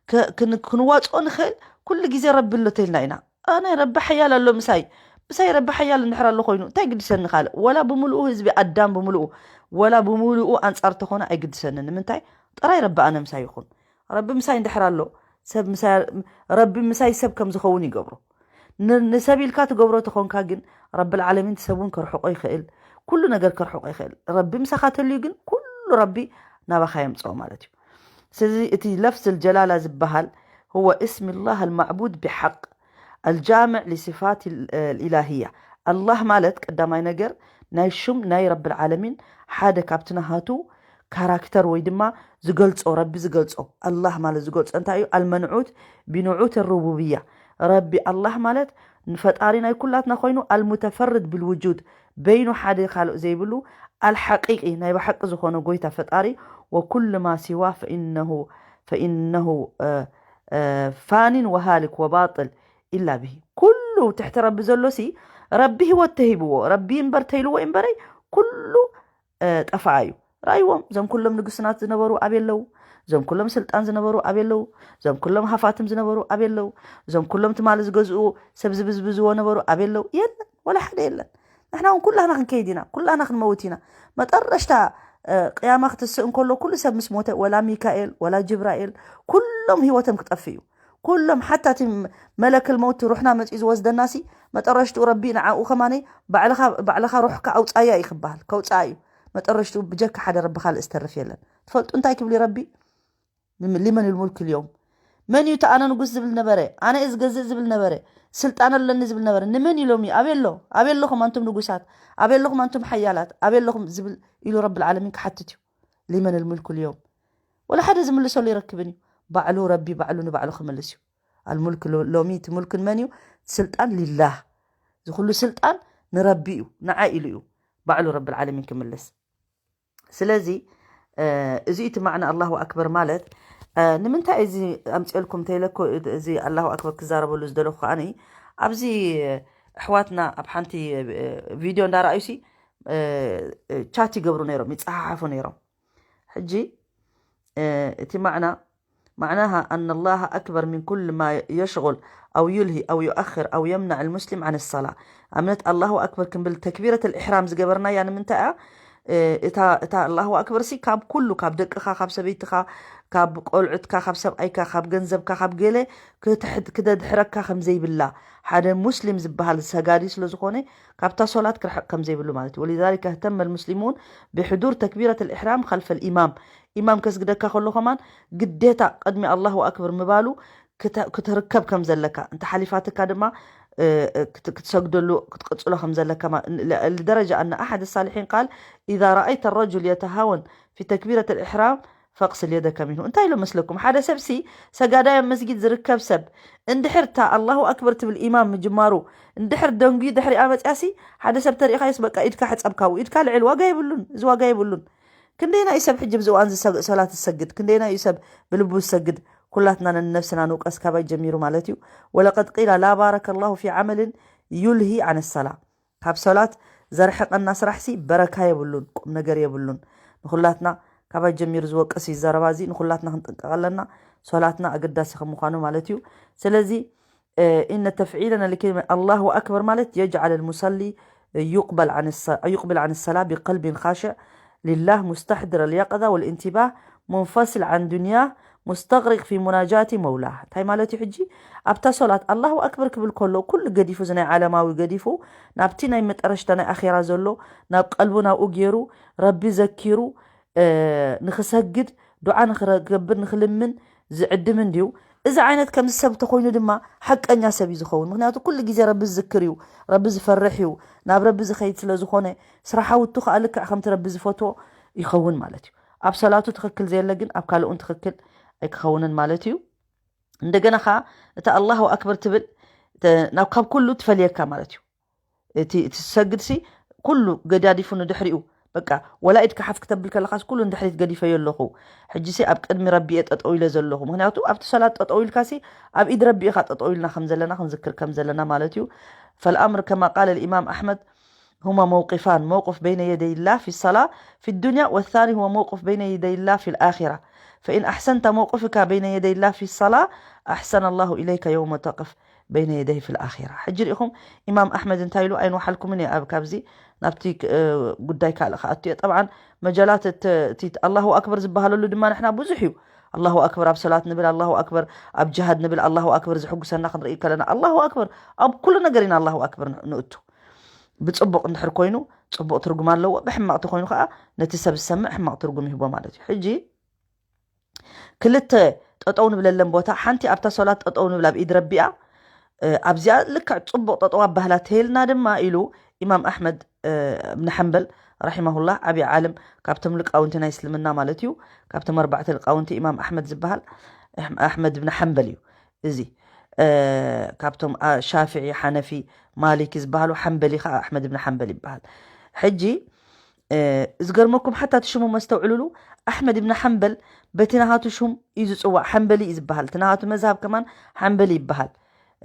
ከ- ክን- ክንዋፅኦ ንኽእል። ኩሉ ግዜ ረቢ ኣሎ ተልና ኢና። ኣነ ረቢ ሓያል ኣሎ ምሳይ፣ ምሳይ ረቢ ሓያል እንድሕር ኣሎ ኮይኑ እንታይ ግድሰኒ ካልእ? ወላ ብምልኡ ህዝቢ ኣዳም ብምልኡ፣ ወላ ብምልኡ ኣንጻር ተኾነ ኣይግድሰንን። ንምንታይ? ጥራይ ረቢ ኣነ ምሳይ ይኹን። ረቢ ምሳይ እንድሕር ኣሎ፣ ሰብ ምሳይ፣ ረቢ ምሳይ ሰብ ከም ዝኸውን ይገብሮ። ን- ንሰብ ኢልካ ትገብሮ ተኾንካ ግን፣ ረቢ ልዓለሚን ሰብ እውን ከርሕቆ ይኽእል። ኩሉ ነገር ከርሕቆ ይኽእል። ረቢ ምሳኻ ተልዩ ግን ኩሉ ረቢ ናባኻ የምፅኦ ማለት እዩ። ስለዚ እቲ ለፍዝ ልጀላላ ዝበሃል፣ هو اسم الله المعبود بحق الجامع لصفات الإلهية። ኣላህ ማለት ቀዳማይ ነገር ናይ ሽም ናይ ረቢ ልዓለሚን ሓደ ካብቲ ናሃቱ ካራክተር ወይ ድማ ዝገልጾ፣ ረቢ ዝገልጾ፣ ኣላህ ማለት ዝገልጾ እንታይ እዩ? ኣልመንዑት ቢንዑት ሩቡብያ። ረቢ ኣላህ ማለት ንፈጣሪ ናይ ኩላትና ኮይኑ፣ ኣልሙተፈርድ ብልውጁድ፣ በይኑ ሓደ ካልእ ዘይብሉ፣ ኣልሓቂቂ ናይ ብሓቂ ዝኾነ ጎይታ ፈጣሪ። ወኩሉ ማ ሲዋ ፈኢነሁ ፈኢነሁ ፋኒን ወሃልክ ወባጥል ኢላ ብሂ። ኩሉ ትሕቲ ረቢ ዘሎ ሲ ረቢ ህይወት ተሂብዎ፣ ረቢ እምበር ተይልዎ እምበረይ ኩሉ ጠፋኣ እዩ። ራእይዎም፣ እዞም ኩሎም ንጉስናት ዝነበሩ ኣበይ ኣለዉ? እዞም ኩሎም ስልጣን ዝነበሩ ኣበይ ኣለዉ? እዞም ኩሎም ሃፋትም ዝነበሩ ኣበይ ኣለዉ? እዞም ኩሎም ትማሊ ዝገዝኡ ሰብ ዝብዝብዝዎ ነበሩ ኣበይ ኣለዉ? የለን፣ ወላ ሓደ የለን። ንሕና እውን ኩላህና ክንከይድ ኢና፣ ኩላህና ክንመውት ኢና። መጠረሽታ ቅያማ ክትስእ እንከሎ ኩሉ ሰብ ምስ ሞተ፣ ወላ ሚካኤል ወላ ጅብራኤል፣ ኩሎም ህይወቶም ክጠፍ እዩ። ኩሎም ሓታ እቲ መለክል መውቲ ሩሕና መፂኡ ዝወስደናሲ፣ መጠረሽትኡ ረቢ ንዓኡ ከማነይ ባዕልኻ ሩሕካ ኣውፃያ እዩ ክበሃል፣ ከውፃኣ እዩ። መጠረሽትኡ ብጀካ ሓደ ረቢ ካልእ ዝተርፍ የለን። ትፈልጡ እንታይ ክብል ረቢ? ሊመን ልሙልክ ልዮም? መን እዩ እቲ ኣነ ንጉስ ዝብል ነበረ፣ ኣነ እየ ዝገዝእ ዝብል ነበረ፣ ስልጣን ኣለኒ ዝብል ነበረ? ንመን ኢሎም እዩ? ኣበሎ ኣበለኹም ኣንቱም ንጉሳት፣ ኣበለኹም ኣንቱም ሓያላት፣ ኣበለኹም ዝብል ኢሉ ረቢ ልዓለሚን ክሓትት እዩ። ሊመን ልሙልክ ልዮም? ወላ ሓደ ዝምልሰሉ ይረክብን እዩ። ባዕሉ ረቢ ባዕሉ ንባዕሉ ክምልስ እዩ። ኣልሙልክ ሎሚ እቲ ሙልክ ንመን እዩ? ስልጣን ሊላህ። እዚ ኩሉ ስልጣን ንረቢ እዩ፣ ንዓ ኢሉ እዩ ባዕሉ ረቢ ልዓለሚን ክምልስ። ስለዚ እዚ እቲ ማዕና ኣላሁ ኣክበር ማለት። ንምንታይ እዚ ኣምፅኤልኩም ተይለኮ፣ እዚ ኣላሁ ኣክበር ክዛረበሉ ዝደለኩ ከዓኒ፣ ኣብዚ ኣሕዋትና ኣብ ሓንቲ ቪድዮ እንዳረኣዩሲ ቻት ይገብሩ ነይሮም፣ ይፀሓሓፉ ነይሮም። ሕጂ እቲ ማዕና معناها أن الله أكبر من كل ما يشغل أو يلهي أو يؤخر أو يمنع المسلم عن الصلاة። ኣብነት ኣላሁ ኣክበር ክንብል ተክቢረት ልእሕራም ዝገበርናያ ንምንታይ እያ? እታ ኣላሁ ኣክበር ሲ ካብ ኩሉ፣ ካብ ደቅኻ፣ ካብ ሰበይትኻ፣ ካብ ቆልዑትካ፣ ካብ ሰብኣይካ፣ ካብ ገንዘብካ፣ ካብ ገለ ክደድሕረካ ከም ዘይብላ፣ ሓደ ሙስሊም ዝበሃል ሰጋዲ ስለ ዝኾነ ካብታ ሶላት ክርሕቕ ከም ዘይብሉ ማለት እዩ። ولذلك اهتم المسلمون بحضور تكبيرة الإحرام خلف الإمام። ኢማም ከስግደካ ከሎ ከማን ግዴታ ቅድሚ ኣላሁ ኣክበር ምባሉ ክትርከብ ከም ዘለካ፣ እንተ ሓሊፋትካ ድማ ክትሰግደሉ ክትቅፅሎ ከም ዘለካ። لدرجة أن أحد الصالحين قال: إذا رأيت الرجل يتهاون في تكبيرة الإحرام فاغسل يدك منه። እንታይ ኢሎ መስለኩም? ሓደ ሰብ ሲ ሰጋዳይ ኣብ መስጊድ ዝርከብ ሰብ እንድሕር እታ ኣላሁ ኣክበር ትብል ኢማም ምጅማሩ እንድሕር ደንጉዩ ድሕሪኣ መፅያ ሲ ሓደ ሰብ ተሪእኻዮስ በቃ ኢድካ ሕፀብ ካብኡ፣ ኢድካ ልዕል፣ ዋጋ የብሉን፣ እዚ ዋጋ የብሉን። ክንደይና እዩ ሰብ ሕጂ ብዚ እዋን እዚ ሰላት ዝሰግድ? ክንደይና እዩ ሰብ ብልቡ ዝሰግድ? ኩላትና ነንነብስና ንውቀስ ካባይ ጀሚሩ ማለት እዩ። ولقد قيل: لا بارك الله في عمل يلهي عن الصلاة። ካብ ሶላት ዘርሕቐና ስራሕ ሲ በረካ የብሉን፣ ቁም ነገር የብሉን። ንኹላትና ካባይ ጀሚሩ ዝወቅስ እዩ ዘረባ እዚ፣ ንኹላትና ክንጥንቀቕ ኣለና። ሶላትና ኣገዳሲ ከም ምዃኑ ማለት እዩ። ስለዚ إن تفعيلنا لكلمة الله أكبر ማለት يجعل المصلي يقبل عن يقبل عن الصلاة بقلب خاشع لله مستحضر اليقظة والانتباه منفصل عن دنياه مستغرق في مناجاة مولاه። እንታይ ማለት እዩ ሕጂ? ኣብታ ሶላት ኣላሁ ኣክበር ክብል ከሎ ኩሉ ገዲፉ፣ እዚ ናይ ዓለማዊ ገዲፉ፣ ናብቲ ናይ መጠረሽታ ናይ ኣኼራ ዘሎ ናብ ቀልቡ ናብኡ ገይሩ፣ ረቢ ዘኪሩ ንክሰግድ፣ ዱዓ ንክገብር፣ ንክልምን ዝዕድም እንድዩ። እዚ ዓይነት ከምዚ ሰብ ተኮይኑ ድማ ሓቀኛ ሰብ እዩ ዝኸውን። ምክንያቱ ኩሉ ግዜ ረቢ ዝዝክር እዩ፣ ረቢ ዝፈርሕ እዩ፣ ናብ ረቢ ዝኸይድ ስለ ዝኾነ ስራሓውቱ ከዓ ልክዕ ከምቲ ረቢ ዝፈትዎ ይኸውን ማለት እዩ። ኣብ ሰላቱ ትኽክል ዘየለ ግን ኣብ ካልኡን ትኽክል ኣይክኸውንን ማለት እዩ። እንደገና ከዓ እታ ኣላሁ ኣክበር ትብል ናብ ካብ ኩሉ ትፈልየካ ማለት እዩ። እቲ እቲ ዝሰግድ ሲ ኩሉ ገዳዲፉ ንድሕሪኡ በቃ ወላ ኢድካ ሓፍ ክተብል ከለኻስ ኩሉ ንድሕሪት ገዲፈዮ ኣለኹ። ሕጂ ሲ ኣብ ቅድሚ ረቢ እየ ጠጠው ኢለ ዘለኹ። ምክንያቱ ኣብቲ ሰላት ጠጠው ኢልካ ሲ ኣብ ኢድ ረቢ ኢኻ ጠጠው ኢልና ከም ዘለና ክንዝክር ከም ዘለና ማለት እዩ። فالأمر كما قال الإمام أحمد هما موقفان، موقف بين يدي الله في الصلاة في الدنيا، والثاني هو موقف بين يدي الله في الآخرة. فإن أحسنت موقفك بين يدي الله في الصلاة، أحسن الله إليك يوم تقف بين يديه في الآخرة. ሕጂ ሪኢኹም ኢማም ኣሕመድ እንታይ ኢሉ ኣይንወሓልኩምን እየ ኣብ ካብዚ ናብቲ እ፣ ጉዳይ ካልእ ክኣቱ እየ። ጠብዓን መጃላት እቲ እቲ ኣላሁ ኣክበር ዝበሃለሉ ድማ ንሕና ብዙሕ እዩ። ኣላሁ ኣክበር ኣብ ሰላት ንብል፣ ኣላሁ ኣክበር ኣብ ጅሃድ ንብል፣ ኣላሁ ኣክበር ዝሕጉሰና ክንርኢ ከለና ኣላሁ ኣክበር ኣብ ኩሉ ነገር ኢና ኣላሁ ኣክበር ን- ንእቱ። ብፅቡቕ እንድሕር ኮይኑ ፅቡቕ ትርጉም ኣለዎ፣ ብሕማቕ ተኮይኑ ከዓ ነቲ ሰብ ዝሰምዕ ሕማቕ ትርጉም ይህቦ ማለት እዩ። ሕጂ ክልተ ጠጠው ንብለለን ቦታ፣ ሓንቲ ኣብታ ሶላት ጠጠው ንብል ኣብ ኢድ ረቢኣ፣ እ፣ ኣብዚኣ ልክዕ ጽቡቕ ጠጠው ኣባህላ ተይልና ድማ ኢሉ ኢማም ኣሕመድ፣ እ፣ እብን ሓንበል ረሒማሁላህ፣ ዓብዪ ዓለም ካብቶም ሊቃውንቲ ናይ እስልምና ማለት እዩ። ካብቶም ኣርባዕተ ሊቃውንቲ ኢማም ኣሕመድ ዝበሃል ኣሕ- ኣሕመድ እብን ሓንበል እዩ። እዚ እ፣ ካብቶም ኣ- ሻፍዒ፣ ሓነፊ፣ ማሊኪ ዝበሃሉ ሓንበሊ ከዓ ኣሕመድ እብን ሓንበል ይበሃል። ሕጂ እ፣ ዝገርመኩም ሓታ እቲ ሽሙ መስተውዕሉሉ ኣሕመድ እብን ሓንበል በቲ ናሃቱ ሹም እዩ ዝፅዋዕ። ሓንበሊ እዩ ዝበሃል። እቲ ናሃቱ መዝሃብ ከማን ሓንበሊ ይበሃል።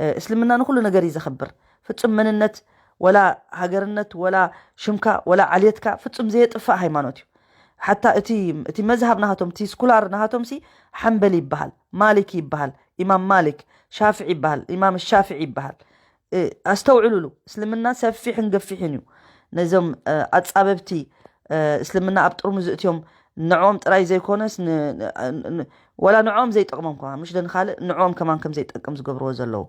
እ፣ እስልምና ንኩሉ ነገር እዩ ዘኽብር። ፍጹም መንነት ወላ ሃገርነት ወላ ሽምካ ወላ ዓልየትካ ፍጹም ዘየጥፍእ ሃይማኖት እዩ። ሓታ እቲ እቲ መዝሃብ ናሃቶም እቲ ስኩላር ናሃቶም ሲ ሓንበሊ ይበሃል፣ ማሊክ ይበሃል፣ ኢማም ማሊክ፣ ሻፍዒ ይበሃል፣ ኢማም ሻፍዒ ይበሃል። እ፣ ኣስተውዕሉሉ፣ እስልምና ሰፊሕን ገፊሕን እዩ። ነዞም እ፣ ኣጻበብቲ እ፣ እስልምና ኣብ ጥርሙዝ እትዮም ንዕኦም ጥራይ ዘይኮነስ ን- ን- ን- ወላ ንዕኦም ዘይጠቕሞም ከማን ምሽ ደን ካልእ ንዕኦም ከማን ከም ዘይጠቅም ዝገብርዎ ዘለዉ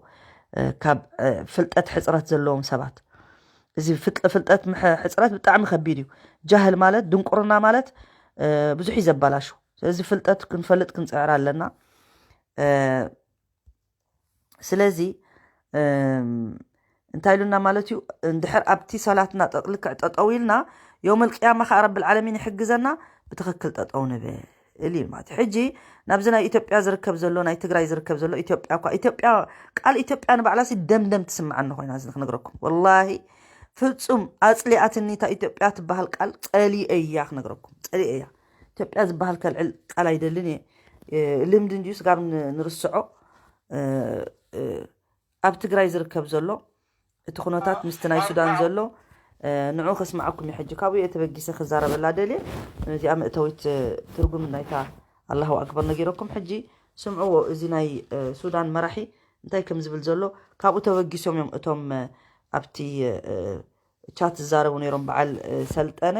እ፣ ካብ እ፣ ፍልጠት ሕፅረት ዘለዎም ሰባት። እዚ ፍቅ- ፍልጠት ምሕ- ሕፅረት ብጣዕሚ ከቢድ እዩ። ጃህል ማለት ድንቁርና ማለት እ፣ ብዙሕ እዩ ዘባላሹ። ስለዚ ፍልጠት ክንፈልጥ ክንፅዕር ኣለና። እ፣ ስለዚ እም፣ እንታይ ኢሉና ማለት እዩ? እንድሕር ኣብቲ ሰላትና ጠ- ልክዕ ጠጠው ኢልና የውመል ቅያማ ከዓ ረብል ዓለሚን ይሕግዘና ብትኽክል ጠጠው ንብል እዩ ማለት እዩ። ሕጂ ናብዚ ናይ ኢትዮጵያ ዝርከብ ዘሎ ናይ ትግራይ ዝርከብ ዘሎ ኢትዮጵያ እኳ ኢትዮጵያ ቃል ኢትዮጵያ ንባዕላ ሲ ደምደም ትስምዓኒ ኮይና እዚ ክነግረኩም ወላሂ ፍጹም ኣጽሊኣትኒ እታ ኢትዮጵያ ትበሃል ቃል ጸሊኤ እያ ክነግረኩም ጸሊኤ እያ። ኢትዮጵያ ዝበሃል ከልዕል ቃል ኣይደልን እየ። ልምዲ እንድዩ ስጋብ ንርስዖ ኣብ ትግራይ ዝርከብ ዘሎ እቲ ኩነታት ምስቲ ናይ ሱዳን ዘሎ ንዑ ከስምዓኩም እዩ። ሕጂ ካብኡ እየ ተበጊሰ ክዛረበላ ደልየ። ነዚኣ መእተዊት ትርጉም ናይታ ኣላሁ ኣክበር ነጊረኩም። ሕጂ ስምዕዎ፣ እዚ ናይ ሱዳን መራሒ እንታይ ከም ዝብል ዘሎ። ካብኡ ተበጊሶም እዮም እቶም ኣብቲ ቻት ዝዛረቡ ነይሮም በዓል ሰልጠነ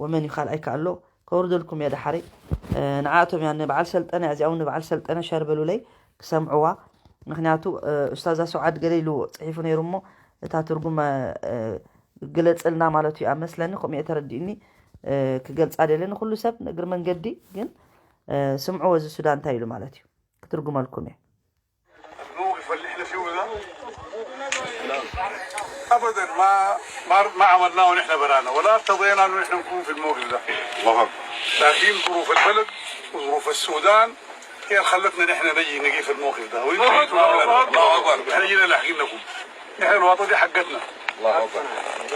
ወመን እዩ ካልኣይ ከኣሎ ከውርደልኩም እየ ደሓሪ። ንዓኣቶም እያ ንበዓል ሰልጠነ እዚኣ እውን ንበዓል ሰልጠነ ሸር በሉለይ ክሰምዕዋ። ምክንያቱ ኡስታዛ ሰውዓድ ገለ ኢሉ ፅሒፉ ነይሩ እሞ እታ ትርጉም ግለፅልና ማለት እዩ ኣመስለኒ። ከምኡ እየ ተረዲእኒ። ክገልፃ ደለ ንኩሉ ሰብ ንእግሪ መንገዲ ግን ስምዕዎ እዚ ሱዳን እንታይ ኢሉ ማለት እዩ ክትርጉመልኩም እየ። الموقف اللي احنا فيه ده ابدا ما ما ما عملناه نحن برانا ولا ارتضينا انه نحن نكون في الموقف ده. الله اكبر. لكن ظروف البلد وظروف السودان هي اللي خلتنا نحن نجي نجي في الموقف ده وانتوا جيتوا قبلنا. الله اكبر. احنا جينا لاحقين لكم. نحن الواطه دي حقتنا. الله اكبر.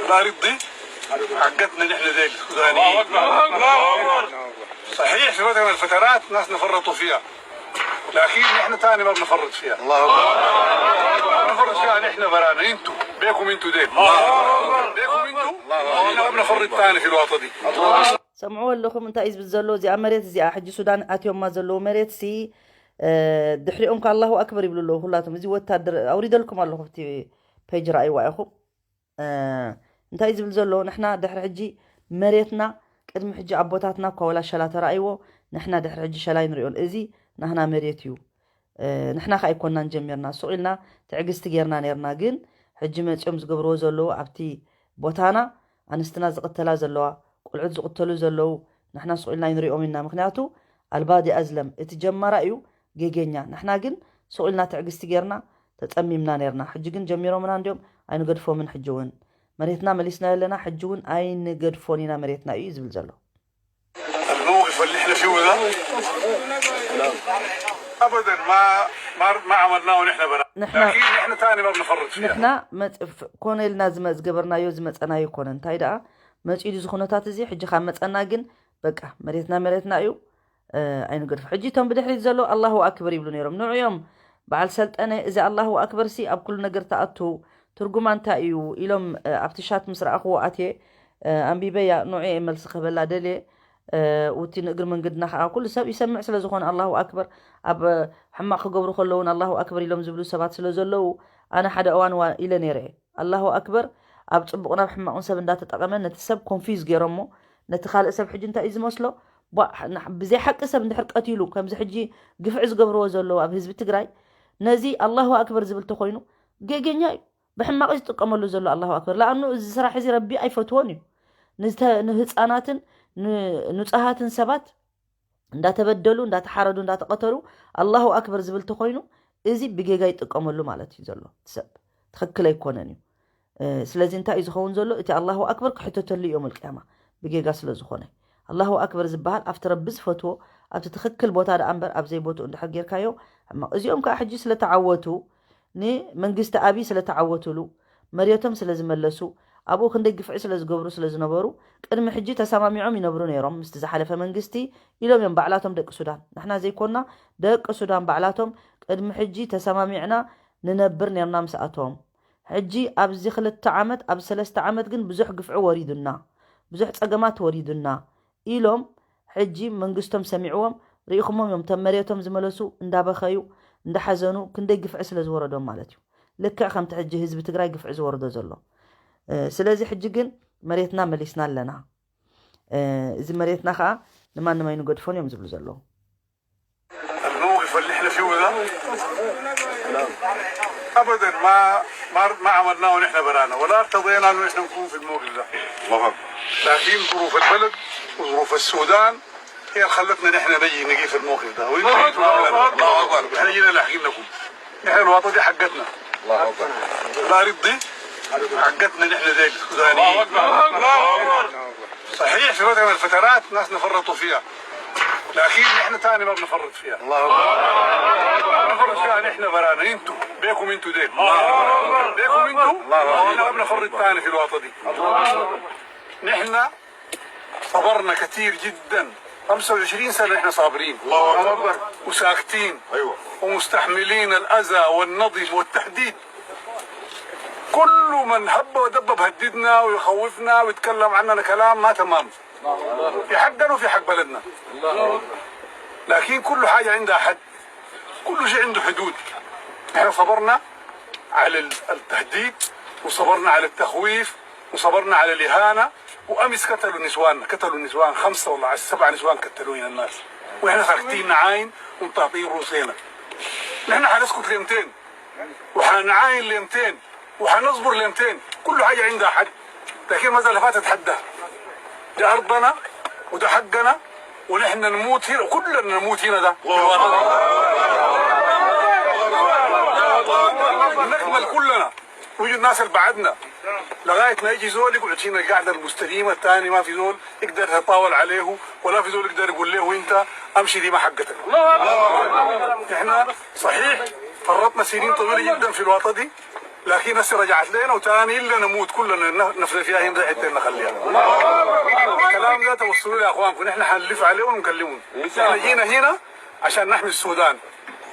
الارض دي حقتنا نحن زي السودانيين. الله اكبر. صحيح في فتره من الفترات ناس نفرطوا فيها. لكن احنا تاني ما بنفرط فيها. الله اكبر. بنفرط فيها نحن برانا، انتوا بيكم انتوا ديل. بيكم انتوا. احنا ما بنفرط تاني في الواطه دي. ሰምዕዎ ኣለኹም እንታይ እዩ ዝብል ዘሎ? እዚኣ መሬት እዚኣ ሕጂ ሱዳን ኣትዮማ ዘለዉ መሬት ሲ ድሕሪኦም ከ ኣላሁ ኣክበር ይብሉ ኣለዉ ኩላቶም። እዚ ወታደር ኣውሪደልኩም ኣለኹ ኣብቲ ፔጅ ረኣይዋ ኢኹም። እንታይ ዝብል ዘሎ ንሕና ድሕሪ ሕጂ መሬትና ቅድሚ ሕጂ ኣቦታትና እኳ ወላ ሸላ ተራእይዎ ንሕና ድሕሪ ሕጂ ሸላ ይንሪኦን። እዚ ናህና መሬት እዩ። ንሕና ከ ኣይኮናን ጀሚርና ሱቕ ኢልና ትዕግስቲ ጌርና ነርና። ግን ሕጂ መፂኦም ዝገብርዎ ዘለዉ ኣብቲ ቦታና ኣንስትና ዝቕተላ ዘለዋ ቆልዑት ዝቕተሉ ዘለዉ ንሕና ሱቕ ኢልና ይንሪኦም ኢና። ምክንያቱ ኣልባዲ ኣዝለም እቲ ጀማራ እዩ ጌጌኛ። ንሕና ግን ሱቕ ኢልና ትዕግስቲ ጌርና ተጸሚምና ነርና። ሕጂ ግን ጀሚሮምና እንድዮም ኣይንገድፎምን። ሕጂ እውን መሬትና መሊስናዮ ኣለና። ሕጂ እውን ኣይንገድፎን ኢና መሬትና እዩ ዝብል ዘሎ። الموقف اللي احنا فيه ده ابدا ما ما ما عملناه نحن برا. نحن لكن احنا تاني ما بنفرط فيها. ንሕና መጽ- ፍ- ኮነ ኢልና ዝመ- ዝገበርናዮ ዝመጸናዮ ኮነ እንታይ ደኣ መጺኡ እዚ ኩነታት እዚ ሕጂ ካብ መጸና ግን በቃ መሬትና መሬትና እዩ። ኣይንገድፎ። ሕጂ እቶም ብድሕሪት ዘለዉ ኣላሁ ኣክበር ይብሉ ነይሮም። ንዑ እዮም በዓል ሰልጠነ እዚ ኣላሁ ኣክበር ሲ ኣብ ኩሉ ነገር ተኣቱ ትርጉማ እንታይ እዩ ኢሎም ኣብቲ ሻት ምስ ረኣኽዎ ኣትየ ኣንቢበያ። ንዑ እየ መልሲ ክህበላ ደልየ። ውቲ ንእግሪ መንገድና ከዓ ኩሉ ሰብ ይሰምዕ ስለ ዝኾነ ኣላሁ ኣክበር፣ ኣብ ሕማቕ ክገብሩ ከለውን ኣላሁ ኣክበር ኢሎም ዝብሉ ሰባት ስለ ዘለዉ ኣነ ሓደ እዋን ዋ ኢለ ነይረ። ኣላሁ ኣክበር ኣብ ፅቡቕ ናብ ሕማቕን ሰብ እንዳተጠቐመ ነቲ ሰብ ኮንፊዝ ገይሮሞ ነቲ ካልእ ሰብ ሕጂ እንታይ እዩ ዝመስሎ? ብዘይ ሓቂ ሰብ እንድሕር ቀቲሉ ከምዚ ሕጂ ግፍዒ ዝገብርዎ ዘለዉ ኣብ ህዝቢ ትግራይ ነዚ ኣላሁ ኣክበር ዝብል ተኮይኑ ጌገኛ እዩ። ብሕማቕ ዝጥቀመሉ ዘሎ ኣላሁ ኣክበር። ለኣኑ እዚ ስራሕ እዚ ረቢ ኣይፈትዎን እዩ። ንዝተ- ንህፃናትን ን- ንፁሃትን ሰባት እንዳተበደሉ እንዳተሓረዱ እንዳተቐተሉ ኣላሁ ኣክበር ዝብል ተኮይኑ እዚ ብጌጋ ይጥቀመሉ ማለት እዩ ዘሎ ሰብ ትኽክል ኣይኮነን እዩ። ስለዚ እንታይ እዩ ዝኸውን ዘሎ? እቲ ኣላሁ ኣክበር ክሕተተሉ እዮም ልቅያማ ብጌጋ ስለ ዝኾነ ኣላሁ ኣክበር ዝበሃል ኣብቲ ረቢ ዝፈትዎ ኣብቲ ትኽክል ቦታ ደኣ እምበር ኣብ ዘይቦትኡ እንድሕር ጌርካዮ ሕማቕ። እዚኦም ከዓ ሕጂ ስለተዓወቱ ንመንግስቲ ኣብይ ስለተዓወትሉ መሬቶም ስለዝመለሱ ኣብኡ ክንደይ ግፍዒ ስለዝገብሩ ስለዝነበሩ ቅድሚ ሕጂ ተሰማሚዖም ይነብሩ ነይሮም ምስቲ ዝሓለፈ መንግስቲ ኢሎም እዮም ባዕላቶም ደቂ ሱዳን። ንሕና ዘይኮና ደቂ ሱዳን ባዕላቶም ቅድሚ ሕጂ ተሰማሚዕና ንነብር ነርና ምስኣቶም። ሕጂ ኣብዚ ክልተ ዓመት ኣብ ሰለስተ ዓመት ግን ብዙሕ ግፍዒ ወሪዱና ብዙሕ ፀገማት ወሪዱና ኢሎም ሕጂ መንግስቶም ሰሚዕዎም ርኢኹሞም እዮም። ተም መሬቶም ዝመለሱ እንዳበኸዩ እንዳሓዘኑ ክንደይ ግፍዒ ስለ ዝወረዶም ማለት እዩ። ልክዕ ከምቲ ሕጂ ህዝቢ ትግራይ ግፍዒ ዝወርዶ ዘሎ። ስለዚ ሕጂ ግን መሬትና መሊስና ኣለና። እዚ መሬትና ከዓ ንማንም ኣይንገድፎን እዮም ዝብሉ ዘለዉ። الموقف اللي احنا فيه ده ابدا ما ما ما عملناه نحن برانا ولا ارتضينا انه احنا نكون في الموقف ده. لكن ظروف البلد وظروف السودان هي اللي خلتنا نحن نجي نجي في الموقف ده وانتوا جيتوا قبلنا. الله اكبر. احنا جينا لاحقين لكم. نحن الواطه دي حقتنا. الله اكبر. الارض دي حقتنا نحن زي السودانيين. الله اكبر. صحيح في فتره من الفترات ناس نفرطوا فيها. لكن نحن تاني ما بنفرط فيها. الله اكبر. بنفرط فيها نحن برانا انتوا بيكم انتوا ديل. الله اكبر. بيكم انتوا. الله اكبر. نحن ما بنفرط تاني في الواطه دي. نحن صبرنا كثير جدا. خمسة وعشرين سنه نحن صابرين. الله اكبر. وساكتين. ايوه. ومستحملين الاذى والنضب والتهديد. كل من هب ودب بهددنا ويخوفنا ويتكلم عننا كلام ما تمام. في حقنا وفي حق بلدنا. لكن كل حاجة عندها حد. كل شيء عنده حدود. احنا صبرنا على التهديد وصبرنا على التخويف وصبرنا على الإهانة. وأمس قتلوا نسواننا، قتلوا النسوان خمسة ولا سبعة نسوان قتلوا هنا الناس. وإحنا ساكتين نعاين ومطاطين روسينا. نحن حنسكت لمتين؟ وحنعاين لمتين؟ وحنصبر لمتين؟ كل حاجة عندها حد. لكن المسألة فاتت حدها. ده أرضنا وده حقنا ونحن نموت هنا وكلنا نموت هنا ده. نكمل كلنا. ويجوا الناس اللي بعدنا لغايه ما يجي زول يقعد هنا القعده المستديمه الثاني ما في زول يقدر يتطاول عليه ولا في زول يقدر يقول له انت امشي دي ما حقتك. احنا صحيح فرطنا سنين طويله جدا في الواطه دي. لكن هسه رجعت لنا وتاني الا نموت كلنا نفرق فيها هنا حته نخليها. الكلام ده توصلوا لي يا اخوانكم نحن حنلف عليه ونكلمهم. احنا جينا هنا عشان نحمي السودان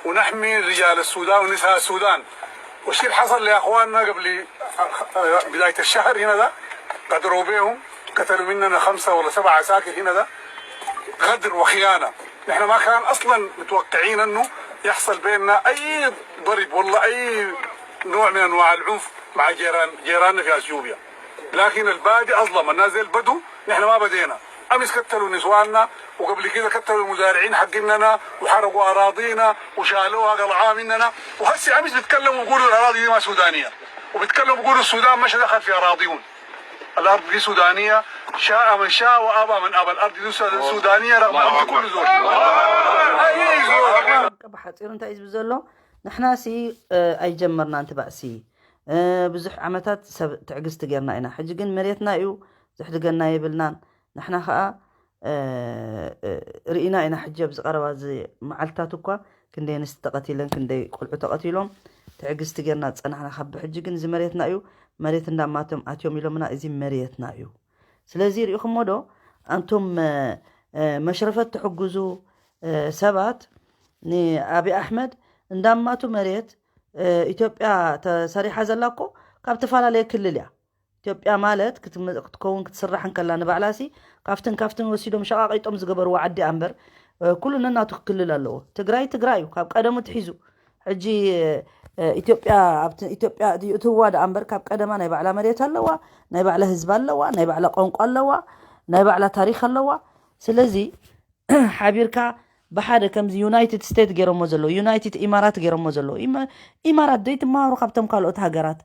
ونحمي رجال السودان ونساء السودان. والشيء اللي حصل لاخواننا قبل بدايه الشهر هنا ده غدروا بيهم قتلوا مننا خمسه ولا سبعه عساكر هنا ده غدر وخيانه. نحن ما كان اصلا متوقعين انه يحصل بيننا اي ضرب ولا اي نوع من انواع العنف مع جيران جيراننا في اثيوبيا. لكن البادي اظلم الناس دي البدو. نحن ما بدينا. امس قتلوا نسواننا وقبل كده قتلوا المزارعين حقنا وحرقوا اراضينا وشالوها قلعان مننا. وهسي امس بيتكلموا بيقولوا الاراضي دي ما سودانيه. وبيتكلموا بيقولوا السودان مش دخل في اراضيهم. الارض دي سودانيه شاء من شاء وابى من ابى الارض دي سودانيه رغم ان كل زول. اي زول. ብሓፂሩ እንታይ እዩ ዝብል ዘሎ? ንሕና ሲ ኣይጀመርና ንቲ ባእሲ ብዙሕ ዓመታት ሰብ ትዕግስቲ ጌርና ኢና። ሕጂ ግን መሬትና እዩ ዝሕድገና የብልናን። ንሕና ከዓ ርኢና ኢና። ሕጂ ኣብዚ ቀረባ እዚ መዓልትታት እኳ ክንደይ ኣንስቲ ተቐቲለን ክንደይ ቆልዑ ተቐቲሎም ትዕግስቲ ጌርና ዝፀናሕና ካብ ሕጂ ግን እዚ መሬትና እዩ። መሬት እንዳማቶም ኣትዮም ኢሎምና እዚ መሬትና እዩ። ስለዚ ርኢኹሞ ዶ ኣንቱም መሽረፈት ትሕግዙ ሰባት ንኣብይ ኣሕመድ እንዳማቱ መሬት ኢትዮጵያ ተሰሪሓ ዘላ እኮ ካብ ዝተፈላለየ ክልል እያ። ኢትዮጵያ ማለት ክትም- ክትከውን ክትስራሕ እንከላ ንባዕላሲ ካብትን ካብትን ወሲዶም ሸቓቒጦም ዝገበርዎ ዓዲ እያ እምበር፣ እ፣ ኩሉ ነናቱ ክልል ኣለዎ። ትግራይ ትግራይ እዩ ካብ ቀደሙ ትሒዙ። ሕጂ እ፣ ኢትዮጵያ ኣብቲ ኢትዮጵያ እትዋ ደኣ እምበር ካብ ቀደማ ናይ ባዕላ መሬት ኣለዋ፣ ናይ ባዕላ ህዝቢ ኣለዋ፣ ናይ ባዕላ ቋንቋ ኣለዋ፣ ናይ ባዕላ ታሪክ ኣለዋ። ስለዚ ሓቢርካ ብሓደ ከምዚ ዩናይትድ ስቴት ገይሮሞ ዘለዉ፣ ዩናይትድ ኢማራት ገይሮሞ ዘለዉ። ኢማ- ኢማራት ዘይትመሃሩ ካብቶም ካልኦት ሃገራት።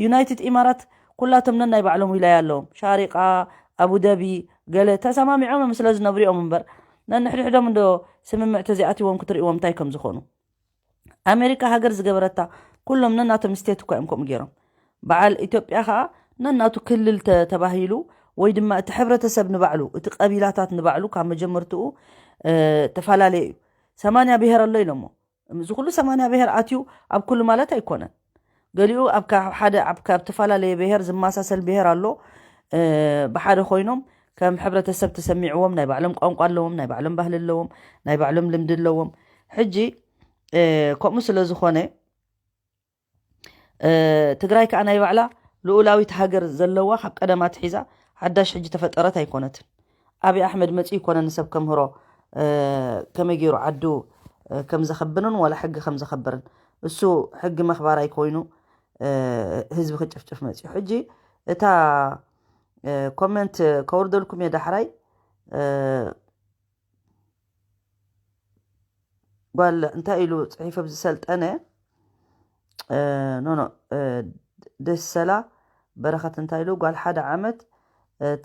ዩናይትድ ኢማራት ኩላቶም ነናይ ባዕሎም ዊላያ ኣለዎም። ሻሪቃ፣ ኣቡደቢ፣ ገለ ተሰማሚዖም እዮም ስለ ዝነብሩ እዮም እምበር፣ ነንሕድሕዶም እንዶ ስምምዕ ተዚኣትዎም ክትርእዎም እንታይ ከም ዝኾኑ። ኣሜሪካ ሃገር ዝገበረታ ኩሎም ነናቶም ስቴት እኳ እዮም ከምኡ ገይሮም። በዓል ኢትዮጵያ ከዓ ነናቱ ክልል ተ- ተባሂሉ ወይ ድማ እቲ ሕብረተሰብ ንባዕሉ፣ እቲ ቀቢላታት ንባዕሉ ካብ መጀመርትኡ እ፣ ተፈላለየ እዩ። ሰማንያ ብሄር ኣሎ ኢሎሞ። እዚ ኩሉ ሰማንያ ብሄር ኣትዩ ኣብ ኩሉ ማለት ኣይኮነን። ገሊኡ ኣብ ካ- ሓደ ኣብ ካብ ዝተፈላለየ ብሄር ዝመሳሰል ብሄር ኣሎ። እ፣ ብሓደ ኮይኖም ከም ሕብረተሰብ ተሰሚዕዎም ናይ ባዕሎም ቋንቋ ኣለዎም፣ ናይ ባዕሎም ባህሊ ኣለዎም፣ ናይ ባዕሎም ልምዲ ኣለዎም። ሕጂ እ፣ ከምኡ ስለ ዝኾነ እ፣ ትግራይ ከዓ ናይ ባዕላ ልኡላዊት ሃገር ዘለዋ ካብ ቀደማ ኣትሒዛ ሓዳሽ ሕጂ ተፈጠረት ኣይኮነትን። ኣብይ ኣሕመድ መፂኡ ይኮነ ንሰብ ከምህሮ እ፣ ከመይ ገይሩ ዓዱ እ፣ ከም ዘኸብርን ዋላ ሕጊ ከም ዘኸብርን እሱ ሕጊ መኽባራይ ኮይኑ እ፣ ህዝቢ ክጭፍጭፍ መፂኡ። ሕጂ እታ እ፣ ኮሜንት ከውርደልኩም እየ ዳሕራይ እ፣ ጓል እንታይ ኢሉ ፅሒፉ ኣብዚ ሰልጠነ ኖ ኖ ደሰላ በረኸት እንታይ ኢሉ ጓል ሓደ ዓመት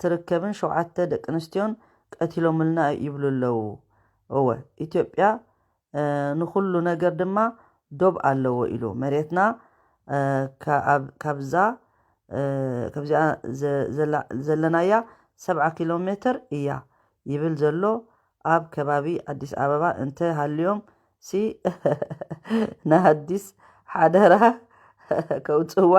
ትርከብን ሸውዓተ ደቂ ኣንስትዮን ቀቲሎምልና ይብሉ ኣለዉ። እወ ኢትዮጵያ ንኹሉ ነገር ድማ ዶብ ኣለዎ ኢሉ መሬትና ካብዛ ከዚኣ ዘለናያ ሰብዓ ኪሎ ሜትር እያ ይብል ዘሎ ኣብ ከባቢ ኣዲስ ኣበባ እንተ ሃልዮም ሲ ንኣዲስ ሓደራ ከውፅዋ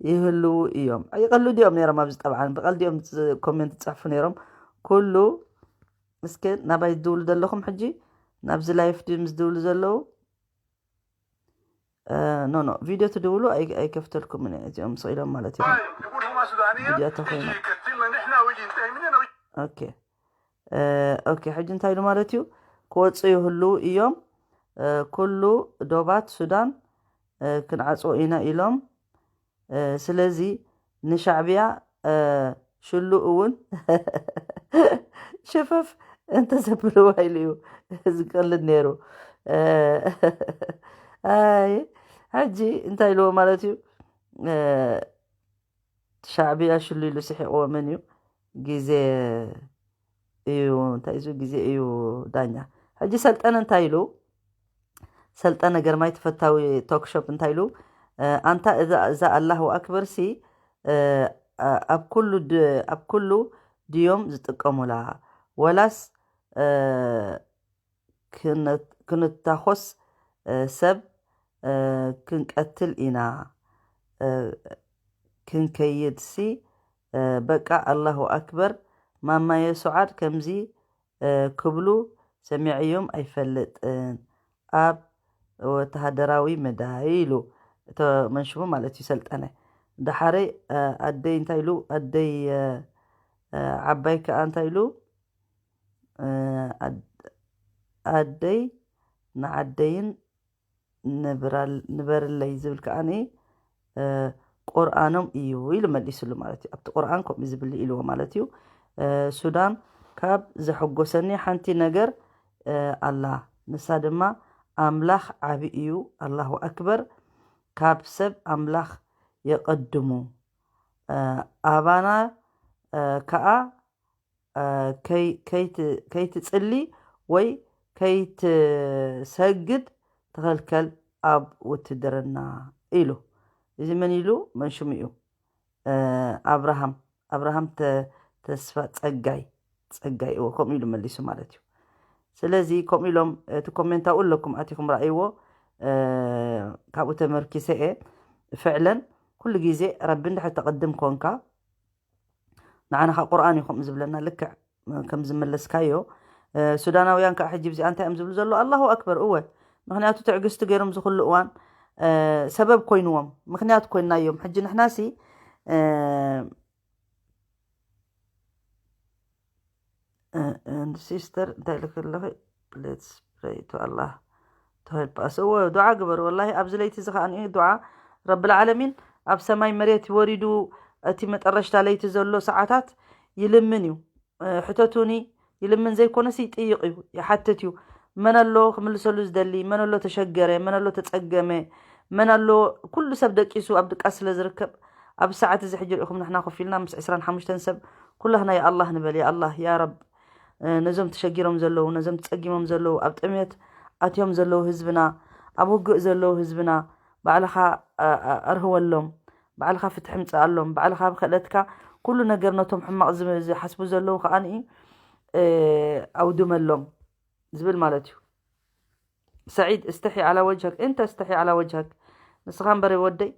ይህልዉ እዮም። ይቐልዱ እዮም ነይሮም ኣብዚ ጠብዓን ብቐልዲ እዮም ኮሜንት ዝፅሕፉ ነይሮም። ኩሉ እስከ ናባይ ዝድውሉ ዘለኹም ሕጂ ናብዚ ላይፍ ድም ዝድውሉ ዘለዉ ኖ ኖ ቪድዮ ትድውሉ ኣይከፍተልኩምን እዚኦም ስቕ ኢሎም ማለት እዮም። ቪድዮ ተኮይኑ ኦኬ ኦኬ ሕጂ እንታይ ኢሉ ማለት እዩ ክወፁ ይህልዉ እዮም። ኩሉ ዶባት ሱዳን ክንዓፅዎ ኢና ኢሎም። ስለዚ ንሻዕብያ ሽሉ እውን ሸፈፍ እንተዘብልዋ ኢሉ እዩ ዝቀልድ ነይሩ። ኣይ ሕጂ እንታይ ኢልዎ ማለት እዩ? ሻዕብያ ሽሉ ኢሉ ስሒቕዎ መን እዩ? ግዜ እዩ እንታይ እዚ ግዜ እዩ ዳኛ። ሕጂ ሰልጠነ እንታይ ኢሉ? ሰልጠነ ግርማይ ተፈታዊ ቶክሾፕ እንታይ ኢሉ? ኣንታ እዛ ኣላሁ ኣክበር ሲ ኣብ ኩሉ ኣብ ኩሉ ድዮም ዝጥቀሙላ ወላስ ክንታኾስ ሰብ ክንቀትል ኢና ክንከይድ ሲ በቃ ኣላሁ ኣክበር ማማየ ሱዓድ ከምዚ ክብሉ ሰሚዐዮም ኣይፈልጥን ኣብ ወተሃደራዊ መዳይ ኢሉ እቶ መንሽሙ ማለት እዩ ሰልጠነ ዳሓረይ ኣደይ እንታይ ኢሉ ኣደይ ዓባይ ከዓ እንታይ ኢሉ ኣደይ ንዓደይን ንበርለይ ዝብል ከዓ ቁርኣኖም እዩ ኢሉ መሊስሉ ማለት እዩ ኣብቲ ቁርኣን ከምኡ ዝብል ኢልዎ ማለት እዩ ሱዳን ካብ ዘሐጎሰኒ ሓንቲ ነገር ኣላ ንሳ ድማ ኣምላኽ ዓቢ እዩ ኣላሁ ኣክበር ካብ ሰብ ኣምላኽ የቐድሙ ኣባና ከዓ ከይትፅሊ ወይ ከይትሰግድ ትኸልከል ኣብ ውትድርና ኢሉ። እዚ መን ኢሉ? መን ሽሙ እዩ? ኣብርሃም ኣብርሃም ተስፋ ፀጋይ ፀጋይ እዎ ከምኡ ኢሉ መሊሱ ማለት እዩ። ስለዚ ከምኡ ኢሎም እቲ ኮሜንት ኣብኡ ኣለኩም ኣቲኹም ረኣይዎ። ካብኡ ተመርኪሰ እየ ፍዕለን ኩሉ ግዜ ረቢ እንድሕር ተቐድም ኮንካ ንዓና ካ ቁርኣን እዩ ከምኡ ዝብለና ልክዕ ከም ዝመለስካዮ ሱዳናውያን ከዓ ሕጂ ብዚኣ እንታይ እዮም ዝብሉ ዘሎ ኣላሁ ኣክበር እወ ምክንያቱ ትዕግስቲ ገይሮም ዝኩሉ እዋን ሰበብ ኮይንዎም፣ ምክንያት ኮይናዮም። ሕጂ ንሕናሲ ሲስተር እንታይ ልክ ኣለኺ? Let's pray to Allah to help us። እወ፣ ዱዓ ግበሩ። ወላሂ ኣብዚ ለይቲ እዚ ከኣ ዱዓ ረብል ዓለሚን ኣብ ሰማይ መሬት ወሪዱ፣ እቲ መጠረሽታ ለይቲ ዘሎ ሰዓታት ይልምን እዩ። ሕተቱኒ ይልምን ዘይኮነስ ይጥይቕ እዩ፣ ይሓትት እዩ። መን ኣሎ ክምልሰሉ ዝደሊ? መን ኣሎ ተሸገረ? መን ኣሎ ተጸገመ? መን ኣሎ? ኩሉ ሰብ ደቂሱ ኣብ ድቃስ ስለ ዝርከብ፣ ኣብ ሰዓት እዚ ሕጂ ርኢኹም ንሕና ኮፍ ኢልና ምስ ዕስራን ሓሙሽተን ሰብ ኩላህና ያ ኣላህ ንበል። ያ ኣላህ፣ ያ ረብ፣ ነዞም ተሸጊሮም ዘለዉ፣ ነዞም ተጸጊሞም ዘለዉ፣ ኣብ ጥሜት ኣትዮም ዘለዉ ህዝብና፣ ኣብ ውግእ ዘለዉ ህዝብና ባዕልኻ ኣርህወሎም፣ ባዕልኻ ፍትሒ ምጽኣሎም፣ ባዕልኻ ብክእለትካ ኩሉ ነገር ነቶም ሕማቕ ዝሓስቡ ዘለዉ ከኣ ኣውድመሎም ዝብል ማለት እዩ። ሰዒድ፣ እስተሒ ዓላ ወጅሀክ፣ እንተ እስተሒ ዓላ ወጅሀክ። ንስኻ እምበር ወደይ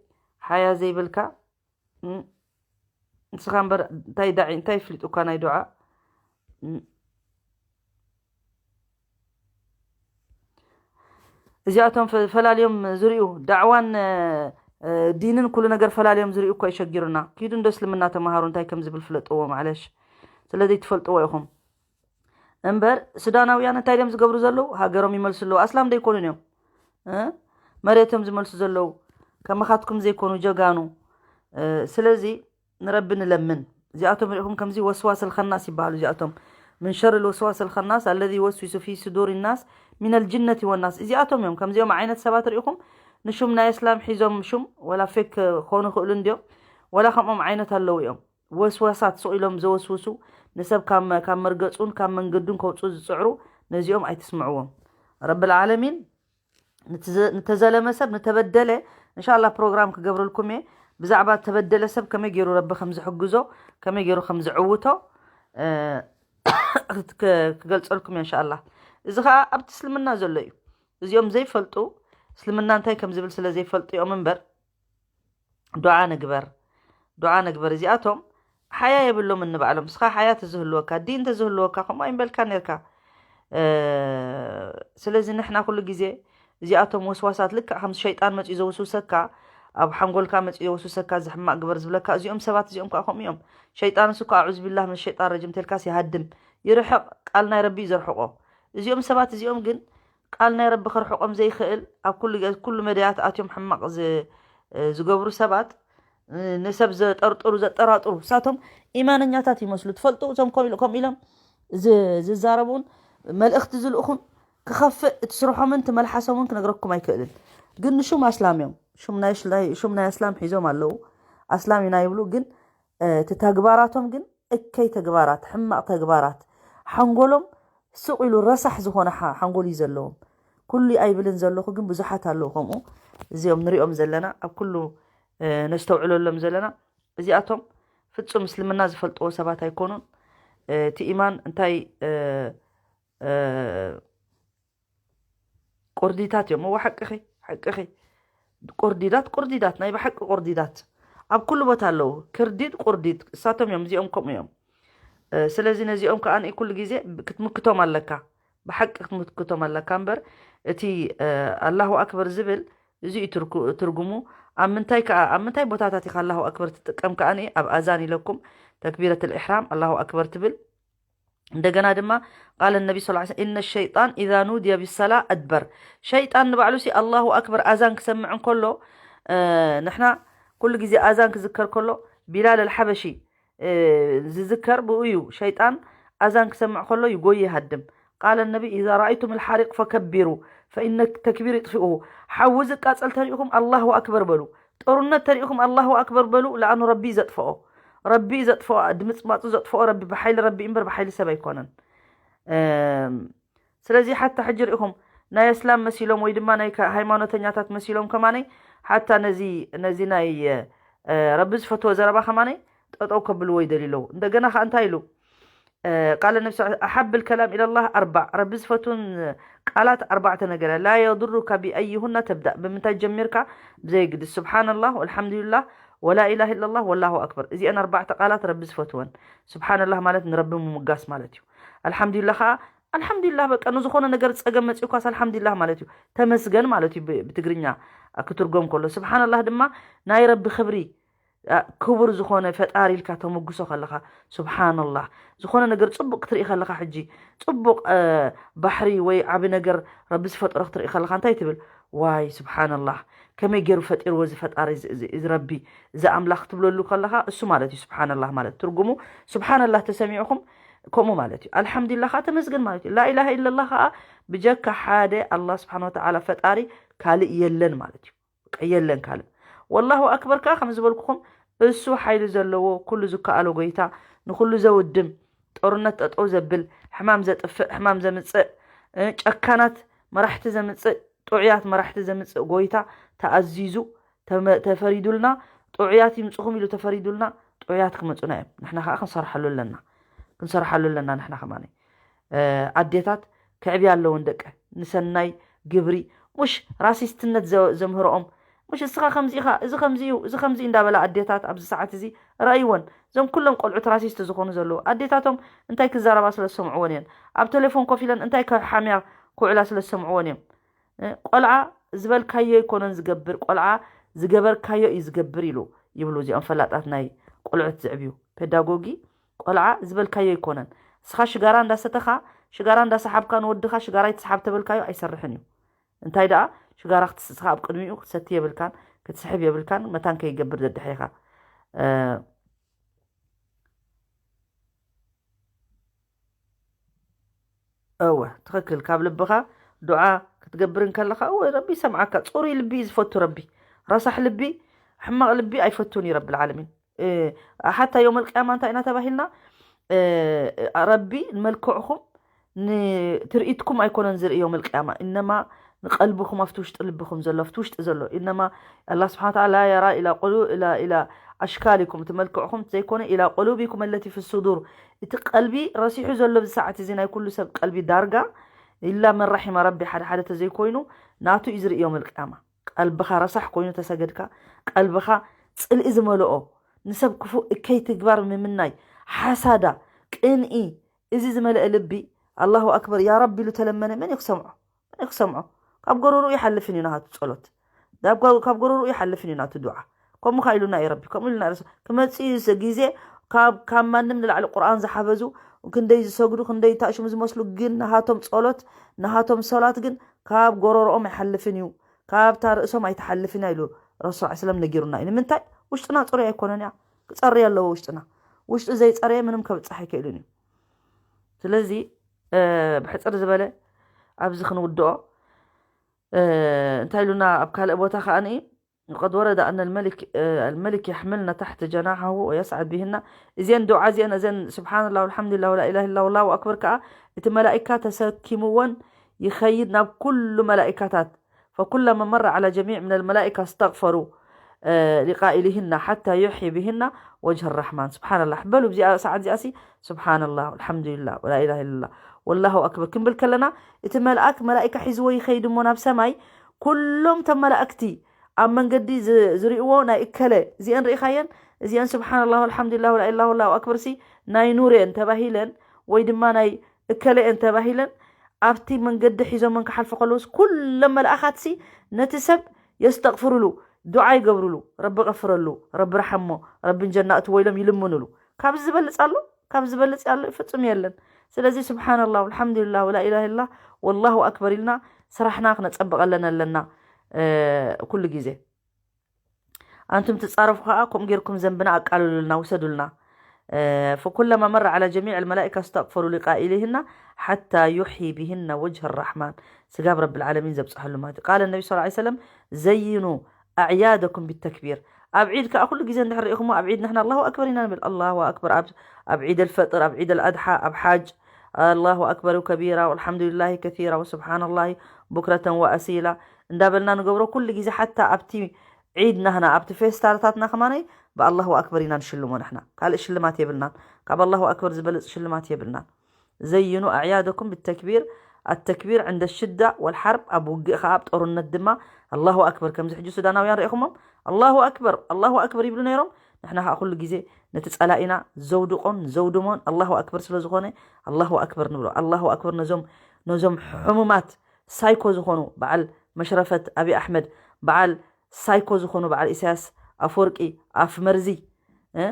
ሓያ ዘይብልካ፣ ንስኻ እምበር እንታይ ዳዒ፣ እንታይ ፍሊጡካ ናይ ዱዓ? እዚኣቶም ፈላልዮም ዝርእዩ፣ ዳዕዋን ዲንን ኩሉ ነገር ፈላልዮም ዝርእዩ እኮ ይሸጊሩና። ኪዱ እንዶ እስልምና ተምሃሩ፣ እንታይ ከም ዝብል ፍለጥዎ። ማዕለሽ፣ ስለዚ ትፈልጥዎ ኢኹም። እምበር ሱዳናውያን እንታይ ድዮም ዝገብሩ ዘለዉ? ሃገሮም ይመልሱ ኣለዉ። ኣስላም ዶ ኣይኮኑን እዮም? መሬቶም ዝመልሱ ዘለዉ ከማኻትኩም ዘይኮኑ ጀጋኑ። ስለዚ ንረቢ ንለምን። እዚኣቶም ርኢኹም ከምዚ ወስዋስ الخناس ይበሃሉ። እዚኣቶም من شر الوسواس الخناس الذي يوسوس في صدور الناس من الجنة والناس። እዚኣቶም እዮም። ከምዚኦም ዓይነት ሰባት ርኢኹም ንሹም ናይ እስላም ሒዞም ሹም ወላ ፌክ ክኾኑ ይኽእሉ እንድዮም፣ ወላ ከምኦም ዓይነት ኣለዉ እዮም። ወስዋሳት ስቕ ኢሎም ዘወስውሱ፣ ንሰብ ካብ መ-፣ ካብ መርገጹን ካብ መንገዱን ከውጽኡ ዝጽዕሩ፣ ነዚኦም ኣይትስምዕዎም። ረብል ዓለሚን ንትዘ-፣ ንተዘለመ ሰብ፣ ንተበደለ፣ እንሻላ ፕሮግራም ክገብረልኩም እየ። ብዛዕባ ተበደለ ሰብ ከመይ ገይሩ ረቢ ከም ዝሕግዞ፣ ከመይ ገይሩ ከም ዝዕውቶ፣ እ፣ ክ-፣ ክገልጸልኩም እየ እንሻላ። እዚ ኸኣ ኣብቲ እስልምና ዘሎ እዩ። እዚኦም ዘይፈልጡ፣ እስልምና እንታይ ከም ዝብል ስለ ዘይፈልጡ እዮም እምበር፣ ዱዓ ንግበር፣ ዱዓ ንግበር። እዚኣቶም ሓያ የብሎም እንባዕሎም። እስኻ ሓያ ተዝህልወካ፣ ዲን ተዝህልወካ፣ ከምኡ ኣይምበልካ ነርካ። እ፣ ስለዚ ንሕና ኩሉ ግዜ እዚኣቶም ወስዋሳት ልክዕ ከም ሸይጣን መጺኡ ዘውስውሰካ፣ ኣብ ሓንጎልካ መጺኡ ዘውስውሰካ፣ እዚ ሕማቕ ግበር ዝብለካ፣ እዚኦም ሰባት እዚኦም ከኣ ከምኡ እዮም። ሸይጣንስ እኮ ኣዑዝ ቢላህ ምን ሸይጣን ረጂም ተልካስ ይሃድም፣ ይርሕቕ፣ ቃል ናይ ረቢ እዩ ዘርሕቖ። እዚኦም ሰባት እዚኦም ግን ቃል ናይ ረቢ ከርሕቖም ዘይክእል፣ ኣብ ኩሉ፣ ኩሉ መዳያት ኣትዮም ሕማቕ ዝ-፣ ዝገብሩ ሰባት፣ ንሰብ ዘጠርጥሩ፣ ዘጠራጥሩ፣ እሳቶም ኢማነኛታት ይመስሉ። ትፈልጡ፣ እዞም ከምኡ ኢሉ-፣ ከምኡ ኢሎም ዝ-፣ ዝዛረቡን መልእኽቲ ዝልእኹን ክኸፍእ እቲ ስርሖምን እቲ መልሓሶምን ክነግረኩም ኣይክእልን። ግን ንሹም ኣስላም እዮም። ሹም ናይ ሽላይ-፣ ሹም ናይ ኣስላም ሒዞም ኣለዉ። ኣስላም ኢና ይብሉ፣ ግን፣ እ፣ እቲ ተግባራቶም ግን እከይ ተግባራት፣ ሕማቕ ተግባራት፣ ሓንጎሎም ስቕ ኢሉ ረሳሕ ዝኾነ ሓ-፣ ሓንጎል እዩ ዘለዎም። ኩሉ ኣይብልን ዘለኹ፣ ግን ብዙሓት ኣለዉ ከምኡ። እዚኦም ንሪኦም ዘለና፣ ኣብ ኩሉ፣ እ፣ ነስተውዕለሎም ዘለና፣ እዚኣቶም ፍጹም እስልምና ዝፈልጥዎ ሰባት ኣይኮኑን። እ፣ እቲ ኢማን እንታይ፣ እ፣ እ፣ ቁርዲታት እዮም። እወ፣ ሓቅኺ፣ ሓቅኺ። ቁርዲዳት፣ ቁርዲዳት፣ ናይ ብሓቂ ቁርዲዳት። ኣብ ኩሉ ቦታ ኣለዉ። ክርዲድ፣ ቁርዲድ፣ እሳቶም እዮም፣ እዚኦም ከምኡ እዮም። እ፣ ስለዚ ነዚኦም ከኣ ንኢ ኩሉ ግዜ ክትምክቶም ኣለካ። ብሓቂ ክትምክቶም ኣለካ እምበር፣ እቲ፣ እ፣ ኣላሁ ኣክበር ዝብል፣ እዚ እዩ ትርኩ-፣ ትርጉሙ። ኣብ ምንታይ ከኣ፣ ኣብ ምንታይ ቦታታት ኢኻ ኣላሁ ኣክበር ትጥቀም ከኣ ንኢ፣ ኣብ ኣዛን ኢለኩም፣ ተክቢረት ልኢሕራም፣ ኣላሁ ኣክበር ትብል። እንደገና ድማ ቃል ነቢ ስ ሰለም፣ إن الشيطان إذا نودي بالصلاة أدبر። ሸይጣን ንባዕሉ ሲ ኣላሁ ኣክበር ኣዛን ክሰምዕ እንከሎ፣ እ፣ ንሕና ኩሉ ግዜ ኣዛን ክዝከር ከሎ ቢላል ኣልሓበሺ፣ እ፣ ዝዝከር ብኡ እዩ። ሸይጣን ኣዛን ክሰምዕ ከሎ ይጎይ ይሃድም። ቃል ነቢ إذا رأيتم الحريق فكبروا فإن التكبير يطفئه። ሓዊ ዝቃጸል ተሪእኹም ኣላሁ ኣክበር በሉ። ጦርነት ተሪእኹም ኣላሁ ኣክበር በሉ። ለኣኑ ረቢ እዩ ዘጥፍኦ። ረቢ እዩ ዘጥፍኦ። ድምጽማጹ ዘጥፍኦ ረቢ ብሓይሊ ረቢ እምበር ብሓይሊ ሰብ ኣይኮነን። እም፣ ስለዚ ሓታ ሕጂ ርኢኹም ናይ እስላም መሲሎም ወይ ድማ ናይ ከ-፣ ሃይማኖተኛታት መሲሎም ከማነይ ሓታ ነዚ፣ ነዚ ናይ፣ እ፣ ረቢ ዝፈትዎ ዘረባ ከማነይ ጠጠው ከብልዎ ይደልዩ ኣለዉ። እንደገና ከኣ እንታይ ኢሉ? እ፣ ቃል ነቢ ስ-፣ أحب الكلام إلى الله أربع። ረቢ ዝፈትውን ቃላት ኣርባዕተ ነገር እያ። لا يضرك بأيهن تبدأ። ብምንታይ ጀሚርካ ብዘየግድስ። سبحان الله والحمد لله ولا إله إلا الله والله أكبر። እዚአን ኣርባዕተ ቃላት ረቢ ዝፈትወን። سبحان الله ማለት ንረቢ ምምጋስ ማለት እዩ። الحمد لله ከኣ ኣልሓምዱሊላህ። በቃ ንዝኾነ ነገር ጸገም መጺኡካስ ኣልሓምዱሊላህ ማለት እዩ። ተመስገን ማለት እዩ ብ-፣ ብትግርኛ ክትርጎም ከሎ። ስብሓንላህ ድማ ናይ ረቢ ክብሪ፣ ኣ፣ ክቡር ዝኾነ ፈጣሪ ኢልካ ተመጉሶ ከለኻ፣ ስብሓንላህ። ዝኾነ ነገር ጽቡቕ ክትርኢ ከለኻ፣ ሕጂ ጽቡቕ፣ እ፣ ባሕሪ ወይ ዓቢ ነገር ረቢ ዝፈጠሮ ክትርኢ ከለኻ እንታይ ትብል? ዋይ ስብሓንላህ፣ ከመይ ገይሩ ፈጢርዎ እዚ ፈጣሪ፣ እዚ፣ እዚ፣ እዚ ረቢ፣ እዚ ኣምላኽ ክትብለሉ ከለኻ፣ እሱ ማለት እዩ ስብሓንላህ ማለት። ትርጉሙ ስብሓንላህ ተሰሚዕኹም ከምኡ ማለት እዩ። ኣልሓምዱሊላህ ከዓ ተመስገን ማለት እዩ። ላኢላሃ ኢለላህ ከዓ ብጀካ ሓደ ኣላህ ስብሓን ወተዓላ ፈጣሪ ካልእ የለን ማለት እዩ። በቃ የለን ካልእ። ወላሁ ኣክበር ከዓ ከም ዝበልኩኹም እሱ ሓይሊ ዘለዎ፣ ኩሉ ዝከኣሎ ጎይታ፣ ንኩሉ ዘውድም፣ ጦርነት ጠጠው ዘብል፣ ሕማም ዘጥፍእ፣ ሕማም ዘምጽእ፣ እ፣ ጨካናት መራሕቲ ዘምጽእ፣ ጥዑያት መራሕቲ ዘምጽእ ጎይታ ተኣዚዙ፣ ተመ-፣ ተፈሪዱልና፣ ጥዑያት ይምጽኹም ኢሉ ተፈሪዱልና፣ ጥዑያት ክመጹና እዮም። ንሕና ከዓ ክንሰርሓሉ ኣለና። ክንሰርሓሉ ኣለና ንሕና ከማን። እ፣ ኣዴታት ከዕብያ ኣለወን ደቀ ንሰናይ ግብሪ፣ ሙሽ ራሲስትነት ዘ-፣ ዘምህርኦም፣ ሙሽ እስኻ ከምዚ ኢኻ፣ እዚ ከምዚ እዩ፣ እዚ ከምዚ እዩ እንዳበላ ኣዴታት ኣብዚ ሰዓት እዚ ረእይወን። እዞም ኩሎም ቆልዑት ራሲስት ዝኾኑ ዘለዉ ኣዴታቶም እንታይ ክዛረባ ስለ ዝሰምዕወን እየን። ኣብ ቴሌፎን ኮፍ ኢለን እንታይ ከሓምያ ክውዕላ ስለ ዝሰምዕወን እዮም። እ፣ ቆልዓ ዝበልካዮ ኣይኮነን ዝገብር፣ ቆልዓ ዝገበርካዮ እዩ ዝገብር ኢሉ ይብሉ እዚኦም ፈላጣት ናይ ቆልዑት ዘዕብዩ ፔዳጎጊ። ቆልዓ ዝበልካዮ ኣይኮነን። እስኻ ሽጋራ እንዳሰተኻ፣ ሽጋራ እንዳሰሓብካ ንወድኻ ሽጋራ ኣይትስሓብ ተበልካዮ ኣይሰርሕን እዩ። እንታይ ደኣ ሽጋራ ክትስኻ ኣብ ቅድሚኡ ክትሰቲ የብልካን፣ ክትስሕብ የብልካን፣ መታን ከይገብር ደድሕኻ። እ፣ እወ፣ ትኽክል። ካብ ልብኻ ዱዓ ክትገብር እንከለኻ፣ እወ፣ ረቢ ይሰምዓካ። ጽሩይ ልቢ እዩ ዝፈቱ ረቢ። ረሳሕ ልቢ፣ ሕማቕ ልቢ ኣይፈቱን እዩ ረቢ ልዓለሚን። እ፣ ሓታ የውመል ቅያማ እንታይ ኢና ተባሂልና? እ፣ ረቢ ንመልክዕኹም ንትርኢትኩም ኣይኮነን ዝርኢ የውመል ቅያማ። እነማ ንቀልብኹም ኣብቲ ውሽጢ ልብኹም ዘሎ፣ ኣብቲ ውሽጢ ዘሎ። እነማ ኣላህ ስብሓን ወተዓላ ላ የራ ኢላ ቁሉ-፣ ኢላ፣ ኢላ ኣሽካሊኩም፣ እቲ መልክዕኹም ዘይኮነ፣ ኢላ ቁሉቢኩም ኣለቲ ፊ ሱዱር፣ እቲ ቀልቢ ረሲሑ ዘሎ ብዚ ሰዓት እዚ ናይ ኩሉ ሰብ ቀልቢ ዳርጋ፣ ኢላ መን ራሒማ ረቢ ሓደ ሓደ ተዘይኮይኑ ናቱ እዩ ዝርኢ የውመል ቅያማ። ቀልብኻ ረሳሕ ኮይኑ ተሰገድካ፣ ቀልብኻ ጽልኢ ዝመልኦ፣ ንሰብ ክፉእ እከይ ትግባር ምምናይ፣ ሓሳዳ፣ ቅንኢ፣ እዚ ዝመልአ ልቢ፣ ኣላሁ ኣክበር፣ ያ ረቢ ኢሉ ተለመነ፣ መን እዩ ክሰምዖ? መን እዩ ክሰምዖ? ካብ ጎረርኡ ይሓልፍን እዩ ናቱ ጸሎት። ካብ ጎ-፣ ካብ ጎረርኡ ይሓልፍን እዩ ናቱ ዱዓ። ከምኡ ካ ኢሉና እዩ ረቢ፣ ከምኡ ኢሉና እዩ ረሱል። ክመጽእ እዩ ስ-፣ ግዜ ካብ፣ ካብ ማንም ንላዕሊ ቁርኣን ዝሓፈዙ፣ ክንደይ ዝሰግዱ፣ ክንደይ ታሽሙ ዝመስሉ፣ ግን ናሃቶም ጸሎት፣ ናሃቶም ሰላት ግን ካብ ጎረርኦም ኣይሓልፍን እዩ። ካብታ ርእሶም ኣይትሓልፍን እያ ኢሉ ረሱል ሰለላሁ ዐለይሂ ወሰለም ነጊሩና እዩ። ንምንታይ? ውሽጥና ጽሩይ ኣይኮነን እያ። ክጸርይ ኣለዎ ውሽጥና። ውሽጡ ዘይጸረየ ምንም ከብጽሕ ኣይክእልን እዩ። ስለዚ፣ እ፣ ብሕጽር ዝበለ ኣብዚ ክንውድኦ፣ እ፣ እንታይ ኢሉና ኣብ ካልእ ቦታ ከኣ ንኢ፣ قد ورد أن الملك، እ፣ الملك يحملن تحت جناحه ويصعد بهن። እዘን ዱዓ እዚአን፣ እዘን ስብሓንላህ ወልሓምዱሊላህ ወላ ኢላሃ ኢላ ወላሁ ኣክበር ከኣ እቲ መላኢካ ተሰኪምወን ይኸይድ ናብ ኩሉ መላኢካታት። فكلما مر على جميع من الملائكة استغفروا، እ፣ لقائلهن حتى يحيي بهن وجه الرحمن. ስብሓንላህ። በሉ፣ እዚኣ ሰዓት እዚኣ ሲ፣ ስብሓንላህ፣ ወልሓምዱሊላህ፣ ወላ ኢላሃ ኢለላህ፣ ወላሁ ኣክበር ክንብል ከለና፣ እቲ መልኣክ፣ መላኢካ ሒዝዎ ይኸይድ እሞ ናብ ሰማይ፣ ኩሎም እቶም መላእክቲ ኣብ መንገዲ ዝ-፣ ዝርእይዎ ናይ እከለ፣ እዚአን ርኢኻየን? እዚአን ስብሓንላህ፣ ወልሓምዱሊላህ፣ ወላ ኢላሃ ኢለላህ፣ ወላሁ ኣክበር ሲ፣ ናይ ኑር እየን ተባሂለን፣ ወይ ድማ ናይ እከለ እየን ተባሂለን፣ ኣብቲ መንገዲ ሒዞመን ክሓልፉ ከለውስ፣ ኩሎም መልኣኻትሲ ነቲ ሰብ የስተቕፍሩሉ፣ ዱዓ ይገብሩሉ፣ ረቢ ቀፍረሉ፣ ረቢ ርሓሞ፣ ረቢ ንጀና እትዎ ኢሎም ይልምኑሉ። ካብዚ ዝበልጽ ኣሎ? ካብዚ ዝበልጽ ኣሎ? ፍጹም የለን። ስለዚ ስብሓንላህ ወልሓምዱሊላህ ወላ ኢላሃ ኢላ ወላሁ ኣክበር ኢልና ስራሕና ክነጸብቐለን ኣለና፣ እ፣ ኩሉ ግዜ። ኣንቱም ትጻረፉ ከኣ ከምኡ ጌርኩም ዘንብና ኣቃልሉልና፣ ውሰዱልና። እ፣ فكلما مر على جميع الملائكة استغفروا لقائلهن حتى يحيي بهن وجه الرحمن። ስጋብ ረብል ዓለሚን ዘብጽሐሉ ማለት እዩ። قال النبي صلى الله عليه وسلم: زينوا أعيادكم بالتكبير። ኣብ ዒድ ከኣ ኩሉ ግዜ እንድሕር ርኢኹሞ፣ ኣብ ዒድ ንሕና ኣላሁ ኣክበር ኢና ንብል። ኣላሁ ኣክበር ኣብ፣ ኣብ ዒድ ኣልፈጥር፣ ኣብ ዒድ ኣልኣድሓ፣ ኣብ ሓጅ፣ ኣላሁ ኣክበር ከቢራ ወልሓምዱሊላሂ ከሲራ ወስብሓንላሂ ቡክረተን ወኣሲላ እንዳበልና ንገብሮ። ኩሉ ግዜ ሓታ ኣብቲ ዒድ ናህና፣ ኣብቲ ፌስታልታትና ከማነይ ብኣላሁ ኣክበር ኢና ንሽልሞ ንሕና። ካልእ ሽልማት የብልናን። ካብ ኣላሁ ኣክበር ዝበልጽ ሽልማት የብልናን። زينوا أعيادكم بالتكبير، التكبير عند الشدة والحرب، ኣብ ውግእ ኸዓ ኣብ ጦርነት ድማ ኣላሁ ኣክበር። ከምዚ ሕጂ ሱዳናውያን ርኢኹሞም ኣላሁ ኣክበር፣ ኣላሁ ኣክበር ይብሉ ነይሮም። ንሕና ከዓ ኩሉ ግዜ ነቲ ጸላኢና ዘውድቆን ዘውድሞን ኣላሁ ኣክበር ስለ ዝኾነ ኣላሁ ኣክበር ንብሎ። ኣላሁ ኣክበር ነዞም ነዞም ሕሙማት ሳይኮ ዝኾኑ በዓል መሽረፈት ኣቢ ኣሕመድ፣ በዓል ሳይኮ ዝኾኑ በዓል ኢሳያስ ኣፈወርቂ ኣፍ መርዚ፣ እ?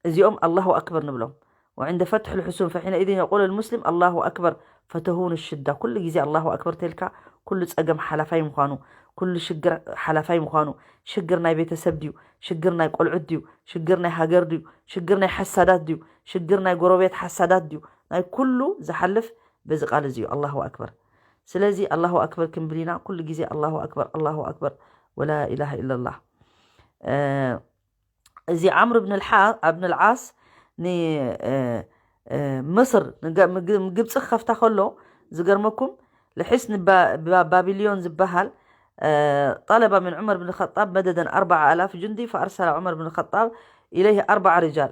እዚኦም ኣላሁ ኣክበር ንብሎም። وعند فتح الحصون فحينئذ يقول المسلم الله أكبر فتهون الشدة። ኩሉ ግዜ ኣላሁ ኣክበር ተልካ ኩሉ ጸገም ሓላፋይ ምዃኑ፣ ኩሉ ሽግር ሓላፋይ ምዃኑ፣ ሽግር ናይ ቤተሰብ ድዩ፣ ሽግር ናይ ቆልዑት ድዩ፣ ሽግር ናይ ሃገር ድዩ፣ ሽግር ናይ ሓሳዳት ድዩ፣ ሽግር ናይ ጎረቤት ሓሳዳት ድዩ፣ ናይ ኩሉ ዝሓልፍ በዚ ቃል እዚ እዩ ኣላሁ ኣክበር። ስለዚ ኣላሁ ኣክበር ክንብል ኢና ኩሉ ግዜ ኣላሁ ኣክበር ኣላሁ ኣክበር ወላ ኢላሃ ኢላላህ። እዚ ዓምር ብን ዓስ ንምግብፂ ክኸፍታ ከሎ ዝገርመኩም ልሒስ ባቢልዮን ዝበሃል ጠለባ ምን ዑመር ብን ኸጣብ መደደን ኣርባዓ ኣላፍ ጁንዲ ፈኣርሰላ ዑመር ብን ኸጣብ ኢለይህ ኣርባዓ ርጃል።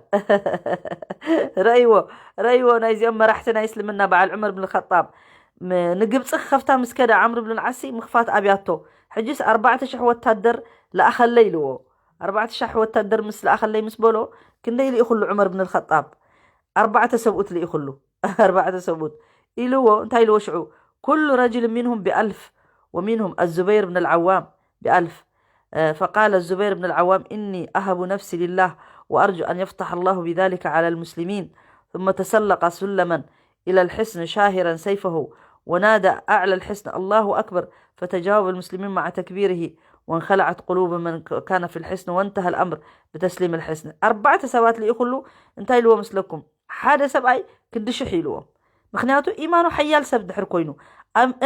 ረእይዎ ረእይዎ ናይዚኦም መራሕቲ ናይ እስልምና በዓል ዑመር ብን ኸጣብ ንግብፂ ክኸፍታ ምስ ከደ ዓምር ብን ዓሲ ምኽፋት ኣብያቶ። ሕጅስ ኣርባዕተ ሽሕ ወታደር ለኣኸለ ኢልዎ። ኣርባዕተ ሽሕ ወታደር ምስ ለኣኸለይ ምስ በሎ ክንደይ ልኢኹሉ ዑመር ብን ኸጣብ ኣርባዕተ ሰብኡት ልኢኹሉ። ኣርባዕተ ሰብኡት ኢልዎ እንታይ ኢልዎ ሽዑ ኩሉ ረጅል ሚንሁም ብኣልፍ ወሚንሁም ኣዙበይር ብን ልዓዋም ብኣልፍ فقال الزبير بن العوام إني أهب نفسي لله وأرجو أن يفتح الله بذلك على المسلمين ثم تسلق سلما إلى الحصن شاهرا سيفه ونادى أعلى الحصن الله أكبر فتجاوب المسلمين مع تكبيره وانخلعت قلوب من كان في الحصن وانتهى الأمر بتسليم الحصن። ኣርባዕተ ሰባት ልኢኹሉ እንታይ ኢልዎ መስለኩም? ሓደ ሰብኣይ ክንዲ ሽሕ ኢልዎም። ምክንያቱ ኢማኑ ሓያል ሰብ ድሕር ኮይኑ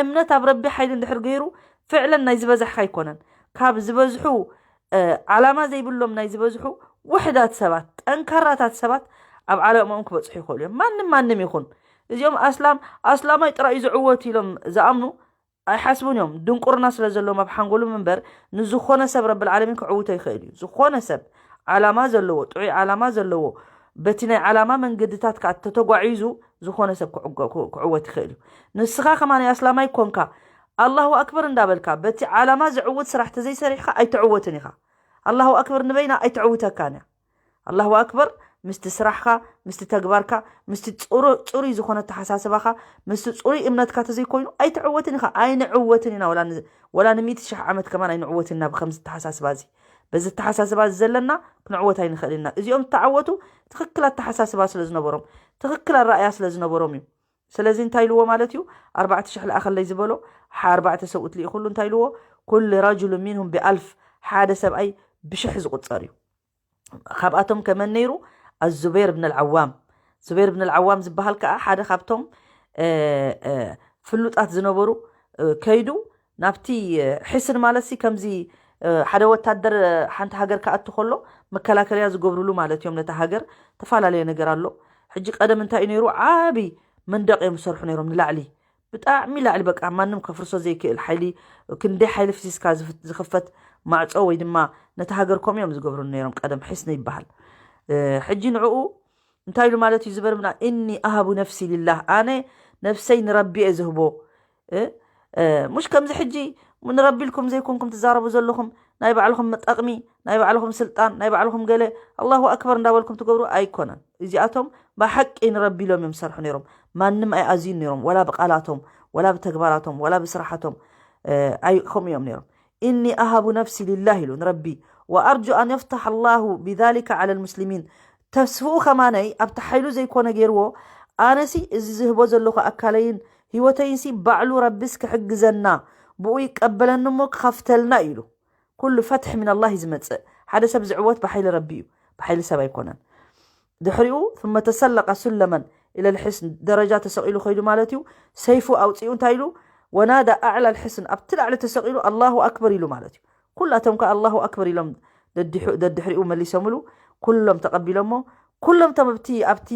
እምነት ኣብ ረቢ ሓይሊ ድሕር ገይሩ ፍዕለን ናይ ዝበዛሕካ ኣይኮነን። ካብ ዝበዝሑ ዓላማ ዘይብሎም ናይ ዝበዝሑ ውሕዳት ሰባት፣ ጠንካራታት ሰባት ኣብ ዓለምኦም ክበፅሑ ይኽእሉ እዮም። ማንም ማንም ይኹን እዚኦም ኣስላም ኣስላማይ ጥራይ ዝዕወት ኢሎም ዝኣምኑ ኣይሓስቡን እዮም። ድንቁርና ስለ ዘለዎም ኣብ ሓንጎሎም እምበር ንዝኾነ ሰብ ረብል ዓለሚን ክዕውቶ ይኽእል እዩ። ዝኾነ ሰብ ዓላማ ዘለዎ ጥዑይ ዓላማ ዘለዎ በቲ ናይ ዓላማ መንገድታት ከዓ ተተጓዒዙ ዝኾነ ሰብ ክዕወት ይኽእል እዩ። ንስኻ ከማን ኣስላማይ ኮንካ ኣላሁ ኣክበር እንዳበልካ በቲ ዓላማ ዝዕውት ስራሕ ተዘይሰሪሕካ ኣይትዕወትን ኢኻ። ኣላሁ ኣክበር ንበይና ኣይትዕውተካን እያ። ኣላሁ ኣክበር ምስቲ ስራሕካ ምስቲ ተግባርካ ምስቲ ፅሩይ ዝኾነ ተሓሳስባኻ ምስቲ ፅሩይ እምነትካ ተዘይኮይኑ ኣይትዕወትን ኢኻ። ኣይንዕወትን ኢና ወላ ንሚእቲ ሽሕ ዓመት ከማን ኣይንዕወትን ኢና ብከምዚ ተሓሳስባ እዚ። በዚ ተሓሳስባ እዚ ዘለና ክንዕወት ኣይንኽእል ኢና። እዚኦም ዝተዓወቱ ትኽክል ኣተሓሳስባ ስለ ዝነበሮም ትኽክል ኣረኣያ ስለ ዝነበሮም እዩ። ስለዚ እንታይ ኢልዎ ማለት እዩ? ኣርባዕተ ሽሕ ለኣኸለይ ዝበሎ ኣርባዕተ ሰብኡት ልኢኹሉ እንታይ ኢልዎ? ኩሉ ረጅሉ ሚንሁም ብኣልፍ ሓደ ሰብኣይ ብሽሕ ዝቁፀር እዩ። ካብኣቶም ከመን ነይሩ? ኣዙበይር ብን ልዓዋም። ዙበይር ብን ልዓዋም ዝበሃል ከዓ ሓደ ካብቶም ፍሉጣት ዝነበሩ ከይዱ ናብቲ ሕስን ማለት ሲ ከምዚ ሓደ ወታደር ሓንቲ ሃገር ክኣቱ ከሎ መከላከልያ ዝገብሩሉ ማለት እዮም። ነታ ሃገር ተፈላለየ ነገር ኣሎ። ሕጂ ቀደም እንታይ እዩ ነይሩ? ዓቢ መንደቕ እዮም ዝሰርሑ ነይሮም ንላዕሊ ብጣዕሚ ላዕሊ በቃ ማንም ከፍርሶ ዘይክእል ሓይሊ ክንደይ ሓይሊ ፍሲስካ ዝኽፈት ማዕፆ ወይ ድማ ነቲ ሃገር ከምኡ እዮም ዝገብሩ ነይሮም። ቀደም ሕስኒ ይበሃል። ሕጂ ንዕኡ እንታይ ኢሉ ማለት እዩ ዝበርምና እኒ ኣሃቡ ነፍሲ ሊላህ ኣነ ነፍሰይ ንረቢ እየ ዝህቦ። ሙሽ ከምዚ ሕጂ ንረቢ ኢልኩም ዘይኮንኩም ትዛረቡ ዘለኹም ናይ ባዕልኹም ጠቕሚ ናይ ባዕልኹም ስልጣን ናይ ባዕልኹም ገለ ኣላሁ ኣክበር እንዳበልኩም ትገብሩ ኣይኮነን። እዚኣቶም ብሓቂ ንረቢ ኢሎም እዮም ዝሰርሑ ነይሮም። ማንም ኣይኣዝዩን ነይሮም ወላ ብቃላቶም ወላ ብተግባራቶም ወላ ብስራሓቶም። ኣይ ከምኡ እዮም ነይሮም። እኒ ኣሃቡ ነፍሲ ሊላህ ኢሉ ንረቢ ወኣርጁ ኣን የፍታሕ ኣላሁ ቢዛሊከ ዓላ ልሙስሊሚን። ተስፍኡ ከማነይ ኣብቲ ሓይሉ ዘይኮነ ገይርዎ ኣነሲ እዚ ዝህቦ ዘለኹ ኣካለይን ህይወተይንሲ ባዕሉ ረቢስ ክሕግዘና ብኡ ይቀበለኒ እሞ ክኸፍተልና ኢሉ። ኩሉ ፈትሒ ምን ኣላህ እዩ ዝመፅእ። ሓደ ሰብ ዝዕወት ብሓይሊ ረቢ እዩ፣ ብሓይሊ ሰብ ኣይኮነን። ድሕሪኡ ثم ተሰለቀ ሱለመን ኢለ ልሕስ ደረጃ ተሰቂሉ ከይዱ ማለት እዩ። ሰይፉ ኣውፂኡ እንታይ ኢሉ ወናዳ ኣዕላ ልሕስን ኣብቲ ላዕሊ ተሰቂሉ ኣላሁ ኣክበር ኢሉ ማለት እዩ። ኩላቶም ከ ኣላሁ ኣክበር ኢሎም ደድሕሪኡ መሊሶምሉ። ኩሎም ተቐቢሎሞ። ኩሎም ቶም ኣብቲ ኣብቲ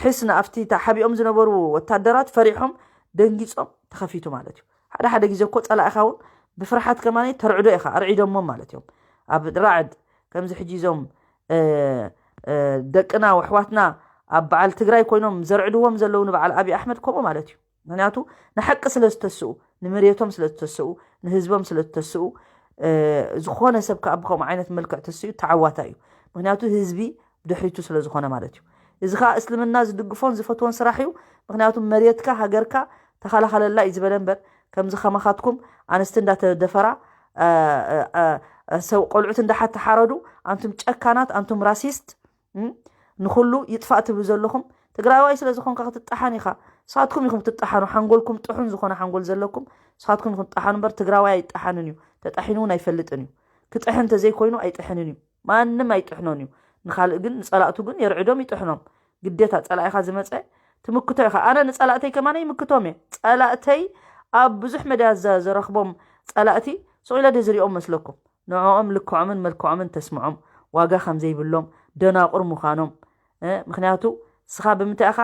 ሕስን ኣብቲ ሓቢኦም ዝነበሩ ወታደራት ፈሪሖም ደንጊፆም ተኸፊቱ ማለት እዩ። ሓደ ሓደ ግዜ እኮ ፀላእኻ እውን ብፍርሓት ከማነ ተርዕዶ ኢኻ ኣርዒዶሞም ማለት እዮም። ኣብ ራዕድ ከምዚ ሕጂ እዞም ደቅና ወሕዋትና ኣብ በዓል ትግራይ ኮይኖም ዘርዕድዎም ዘለዉ ንበዓል ኣብይ ኣሕመድ ከምኡ ማለት እዩ። ምክንያቱ ንሓቂ ስለ ዝተስኡ ንመሬቶም ስለ ዝተስኡ ንህዝቦም ስለ ዝተስኡ ዝኾነ ሰብ ከዓ ብከምኡ ዓይነት መልክዕ ተስኡ ተዓዋታ እዩ። ምክንያቱ ህዝቢ ድሕሪቱ ስለ ዝኾነ ማለት እዩ። እዚ ከዓ እስልምና ዝድግፎን ዝፈትዎን ስራሕ እዩ። ምክንያቱ መሬትካ ሃገርካ ተኸላኸለላ እዩ ዝበለ እምበር፣ ከምዚ ከማኻትኩም ኣንስቲ እንዳተደፈራ፣ እ፣ እ፣ እ፣ ሰብ ቆልዑት እንዳሓተሓረዱ፣ ኣንቱም ጨካናት፣ ኣንቱም ራሲስት፣ እም፣ ንኹሉ ይጥፋእ ትብሉ ዘለኹም፣ ትግራዋይ ስለ ዝኾንካ ክትጠሓን ኢኻ። ንስኻትኩም ኢኹም ትጠሓኑ። ሓንጎልኩም ጥሑን ዝኾነ ሓንጎል ዘለኩም ንስኻትኩም ኢኹም ትጠሓኑ እምበር ትግራዋይ ኣይጠሓንን እዩ። ተጣሒኑ እውን ኣይፈልጥን እዩ። ክጥሕን እንተዘይኮይኑ ኣይጥሕንን እዩ። ማንም ኣይጥሕኖን እዩ። ንኻልእ ግን፣ ንጸላእቱ ግን የርዕዶም፣ ይጥሕኖም። ግዴታ ጸላኢኻ ዝመጸ ትምክቶ ኢኻ። ኣነ ንጸላእተይ ከማነ ይምክቶም እየ። ጸላእተይ ኣብ ብዙሕ መድያ ዘ-፣ ዘረኽቦም ጸላእቲ ስቕ ኢለ ድየ ዝሪኦም መስለኩም? ንዕኦም ልክዖምን መልክዖምን ተስምዖም፣ ዋጋ ከም ዘይብሎም፣ ደናቑር ምዃኖም። እ፣ ምኽንያቱ ንስኻ ብምንታይ ኢኻ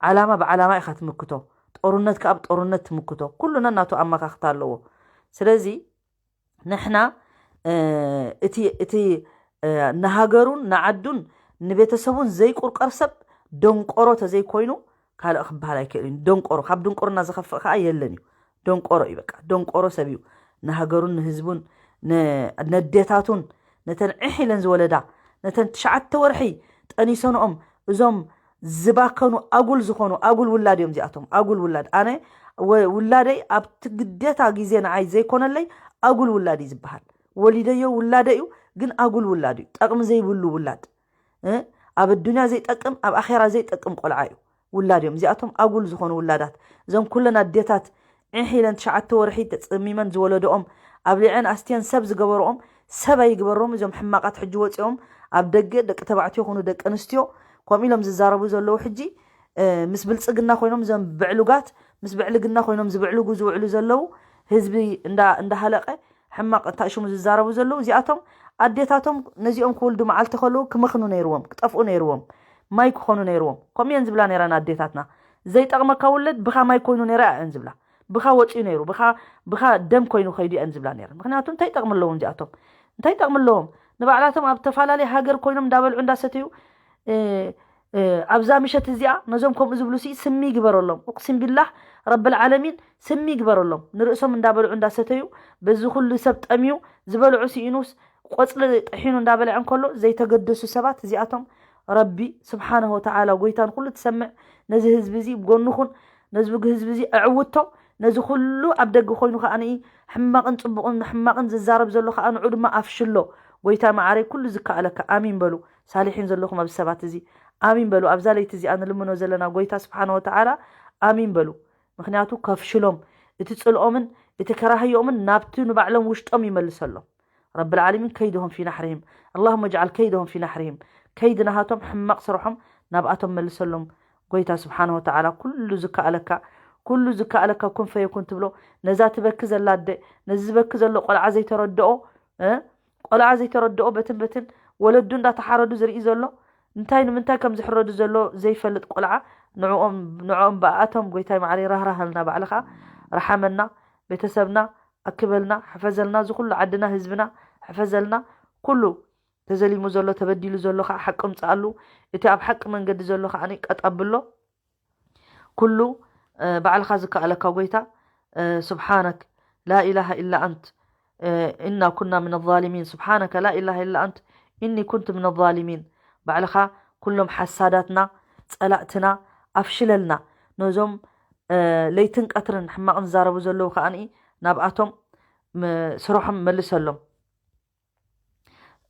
ዓላማ ብዓላማ ኢኻ ትምክቶ። ጦርነት ከኣ ብጦርነት ትምክቶ። ኩሉ ነናቱ ኣመኻኽታ ኣለዎ። ስለዚ ንሕና፣ እ፣ እቲ፣ እቲ፣ እ፣ ንሃገሩን ንዓዱን ንቤተሰቡን ዘይቁርቀር ሰብ ደንቆሮ ተዘይኮይኑ ካልእ ክበሃል ኣይክእልን እዩ። ደንቆሮ፣ ካብ ድንቁርና ዝኸፍእ ከኣ የለን እዩ። ደንቆሮ እዩ በቃ። ደንቆሮ ሰብ እዩ። ንሃገሩን ንህዝቡን፣ ን-፣ ነዴታቱን፣ ነተን ዕሕ ኢለን ዝወለዳ፣ ነተን ትሽዓተ ወርሒ ጠኒሰንኦም፣ እዞም ዝባከኑ ኣጉል ዝኾኑ ኣጉል ውላድ እዮም እዚኣቶም። ኣጉል ውላድ። ኣነ ወ-፣ ውላደይ ኣብቲ ግዴታ ግዜ ንዓይ ዘይኮነለይ ኣጉል ውላድ እዩ ዝበሃል። ወሊደዮ ውላደ እዩ፣ ግን ኣጉል ውላድ እዩ። ጠቕሚ ዘይብሉ ውላድ። እ? ኣብ ኣዱንያ ዘይጠቅም፣ ኣብ ኣኼራ ዘይጠቅም ቆልዓ እዩ። ውላድ እዮም። እዚኣቶም ኣጉል ዝኾኑ ውላዳት። እዞም ኩለን ኣዴታት ዕሕ ኢለን ትሽዓተ ወርሒ ተጸሚመን ዝወለደኦም፣ ኣብሊዐን ኣስትየን ሰብ ዝገበርኦም፣ ሰብ ኣይግበሮም። እዞም ሕማቃት ሕጂ ወጺኦም ኣብ ደገ ደቂ ተባዕትዮ ይኹኑ ደቂ ኣንስትዮ ከምኡ ኢሎም ዝዛረቡ ዘለዉ ሕጂ፣ እ፣ ምስ ብልጽግና ኮይኖም እዞም ብዕሉጋት፣ ምስ ብዕልግና ኮይኖም ዝብዕልጉ ዝውዕሉ ዘለዉ፣ ህዝቢ እንዳ-፣ እንዳሃለቀ ሕማቅ እንታይ ሽሙ ዝዛረቡ ዘለዉ፣ እዚኣቶም ኣዴታቶም ነዚኦም ክወልዱ መዓልቲ ከለዉ ክመኽኑ ነይርዎም፣ ክጠፍኡ ነይርዎም፣ ማይ ክኾኑ ነይርዎም። ከምኡ እየን ዝብላ ነይረን ኣዴታትና። ዘይጠቕመካ ውለድ ብኻ ማይ ኮይኑ ነይረ እየን ዝብላ። ብኻ ወፂኡ ነይሩ፣ ብኻ፣ ብኻ ደም ኮይኑ ከይዱ እየን ዝብላ ነይረን። ምኽንያቱ እንታይ ጠቕሚ ኣለዎም እዚኣቶም? እንታይ ጠቕሚ ኣለዎም? ንባዕላቶም ኣብ ተፈላለየ ሃገር ኮይኖም እንዳበልዑ እንዳሰተዩ፣ እ፣ እ፣ ኣብዛ ምሸት እዚኣ ነዞም ከምኡ ዝብሉ ሲ ስሚ ይግበረሎም። እቅሲም ቢላህ ረብል ዓለሚን ስሚ ይግበረሎም። ንርእሶም እንዳበልዑ እንዳሰተዩ፣ በዚ ኩሉ ሰብ ጠምዩ፣ ዝበልዑ ስኢኑስ ቆጽሊ ጥሒኑ እንዳበልዐ እንከሎ ዘይተገደሱ ሰባት እዚኣቶም ረቢ ስብሓነሁ ወተዓላ ጎይታ ንኩሉ ትሰምዕ ነዚ ህዝቢ እዚ ብጎንኹን ነዚ ህዝቢ እዚ ኣዕውቶ ነዚ ኩሉ ኣብ ደገ ኮይኑ ከኣ ሕማቕን ጽቡቕን ሕማቕን ዝዛረብ ዘሎ ከኣ ንዑ ድማ ኣፍሽሎ። ጎይታ መዓረይ ኩሉ ዝከኣለካ ኣሚን በሉ። ሳሊሒን ዘለኹም ኣብዚ ሰባት እዚ ኣሚን በሉ። ኣብዛ ለይቲ እዚኣ ንልምኖ ዘለና ጎይታ ስብሓነ ወተዓላ ኣሚን በሉ። ምኽንያቱ ከፍሽሎም እቲ ጽልኦምን እቲ ከራህዮምን ናብቲ ንባዕሎም ውሽጦም ይመልሰሎም። ረብል ዓለሚን ከይድሆም ፊ ናሕሪሂም። ኣላሁመ ጅዓል ከይድሆም ፊ ናሕሪሂም። ከይዲ ናሃቶም ሕማቕ ስርሖም ናብኣቶም መልሰሎም። ጎይታ ስብሓነ ወተዓላ ኩሉ ዝከኣለካ፣ ኩሉ ዝከኣለካ ኩን ፈየኩን ትብሎ። ነዛ ትበኪ ዘላ ኣደ፣ ነዚ ዝበኪ ዘሎ ቆልዓ ዘይተረድኦ፣ እ? ቆልዓ ዘይተረድኦ በትን በትን ወለዱ እንዳተሓረዱ ዝርኢ ዘሎ፣ እንታይ ንምንታይ ከም ዝሕረዱ ዘሎ ዘይፈልጥ ቆልዓ፣ ንዕኦም፣ ንዕኦም ብኣቶም ጎይታይ ማዕረይ ራህራሃልና፣ ባዕልኻ ርሓመና፣ ቤተሰብና ኣክበልና፣ ሕፈዘልና፣ እዚ ኩሉ ዓድና ህዝብና ሕፈዘልና። ኩሉ ተዘሊሙ ዘሎ ተበዲሉ ዘሎ ከዓ ሓቂ ምፅኣሉ፣ እቲ ኣብ ሓቂ መንገዲ ዘሎ ከዓ ቀጥ ኣብሎ። ኩሉ፣ እ፣ ባዕልኻ ዝከኣለካ ጎይታ፣ እ፣ ስብሓነክ ላኢላሃ ኢላ ኣንት፣ እ፣ ኢና ኩና ምን ዛሊሚን። ስብሓነከ ላኢላሃ ኢላ ኣንት፣ ኢኒ ኩንቱ ምን ዛሊሚን። ባዕልኻ ኩሎም ሓሳዳትና፣ ጸላእትና ኣፍሽለልና። ነዞም፣ እ፣ ለይትን ቀትርን ሕማቕን ዝዛረቡ ዘለዉ ከኣኒ ናብኣቶም ም-፣ ስርሖም መልሰሎም።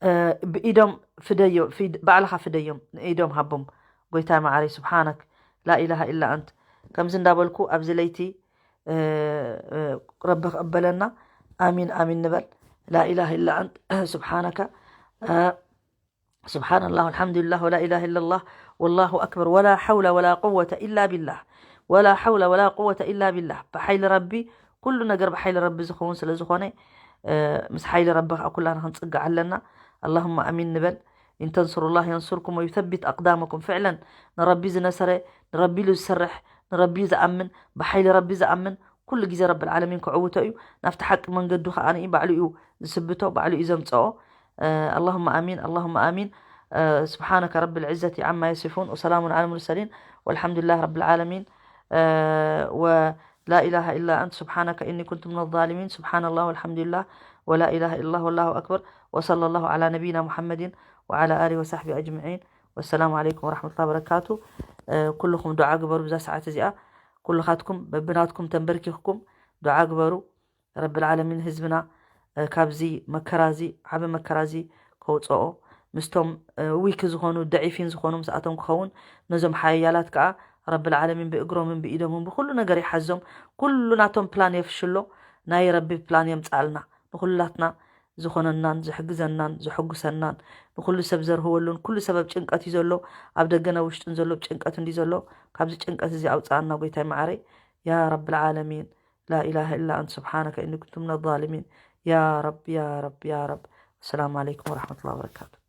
እ፣ ብኢዶም ፍደዮ-፣ ፊድ-፣ ባዕልኻ ፍደዮም፣ ንኢዶም ሃቦም። ጎይታይ መዓረይ ስብሓነክ ላኢላሃ ኢላ ኣንት። ከምዚ እንዳበልኩ ኣብዚ ለይቲ፣ እ፣ እ፣ ረቢ ክቕበለና። ኣሚን፣ ኣሚን ንበል። ላኢላሃ ኢላ ኣንት ስብሓነከ፣ እ፣ ስብሓንላህ ወልሓምዱሊላህ ወላ ኢላሃ ኢላላህ ወላሁ ኣክበር ወላ ሓውላ ወላ ቁወተ ኢላ ቢላህ። ወላ ሓውላ ወላ ቁወተ ኢላ ቢላህ። ብሓይሊ ረቢ፣ ኩሉ ነገር ብሓይሊ ረቢ ዝኸውን ስለ ዝኾነ፣ እ፣ ምስ ሓይሊ ረቢ ከዓ ኩላና ክንጽጋዕ ኣለና። ኣላሁማ ኣሚን ንበል። ኢን ተንሱሩላህ የንሱርኩም ወዩሰቢት ኣቅዳመኩም። ፍዕለን ንረቢ ዝነሰረ፣ ንረቢ ኢሉ ዝሰርሕ፣ ንረቢ ዝኣምን፣ ብሓይሊ ረቢ ዝኣምን፣ ኩሉ ግዜ ረብል ዓለሚን ክዕውቶ እዩ። ናብቲ ሓቂ መንገዱ ከዓ ባዕሉ እዩ ዝስብቶ፣ ባዕሉ እዩ ዘምፅኦ። እ፣ ኣላሁማ ኣሚን፣ ኣላሁማ ኣሚን። እ፣ ስብሓነከ ረብል ዒዘቲ ዓማ የሲፉን ወሰላሙን ዓላ ሙርሰሊን ወልሓምዱሊላህ ረብል ዓለሚን። እ፣ ወላ ኢላሃ ኢላ ኣንት ስብሓነከ ኢኒ ኩንቱ ምን ዛሊሚን። ስብሓንላህ ወልሓምዱሊላህ ወላ ኢላሃ ኢላላህ ወላሁ ኣክበር ወሰለላሁ ዓላ ነቢይና ሙሓመዲን وعلى آله وصحبه أجمعين. والسلام عليكم ورحمة الله وبركاته. ኩልኹም ዱዓ ግበሩ ብዛ ሰዓት እዚኣ። ኩልኻትኩም በብናትኩም ተንበርኪኽኩም ዱዓ ግበሩ። ረብል ዓለሚን ህዝብና ካብዚ መከራ እዚ፣ ዓቢ መከራ እዚ ከውፅኦ፣ ምስቶም ዊክ ዝኾኑ፣ ደዒፊን ዝኾኑ ምስኣቶም ክኸውን፣ ነዞም ሓያላት ከዓ ረብል ዓለሚን ብእግሮምን ብኢዶምን ብኩሉ ነገር ይሓዞም። ኩሉ ናቶም ፕላን የፍሽሎ። ናይ ረቢ ፕላን የምፅኣልና። ንኩላትና ዝኾነናን ዝሕግዘናን ዘሐጉሰናን፣ ንኩሉ ሰብ ዘርህወሉን፣ ኩሉ ሰበብ ጭንቀት እዩ ዘሎ። ኣብ ደገን ኣብ ውሽጥን ዘሎ ጭንቀት እንዲ ዘሎ፣ ካብዚ ጭንቀት እዚ ኣውፅኣና ጎይታይ መዓረይ። ያ ረብል ዓለሚን لا إله إلا أنت سبحانك إني كنت من الظالمين. يا رب يا رب يا رب. السلام عليكم ورحمة الله وبركاته.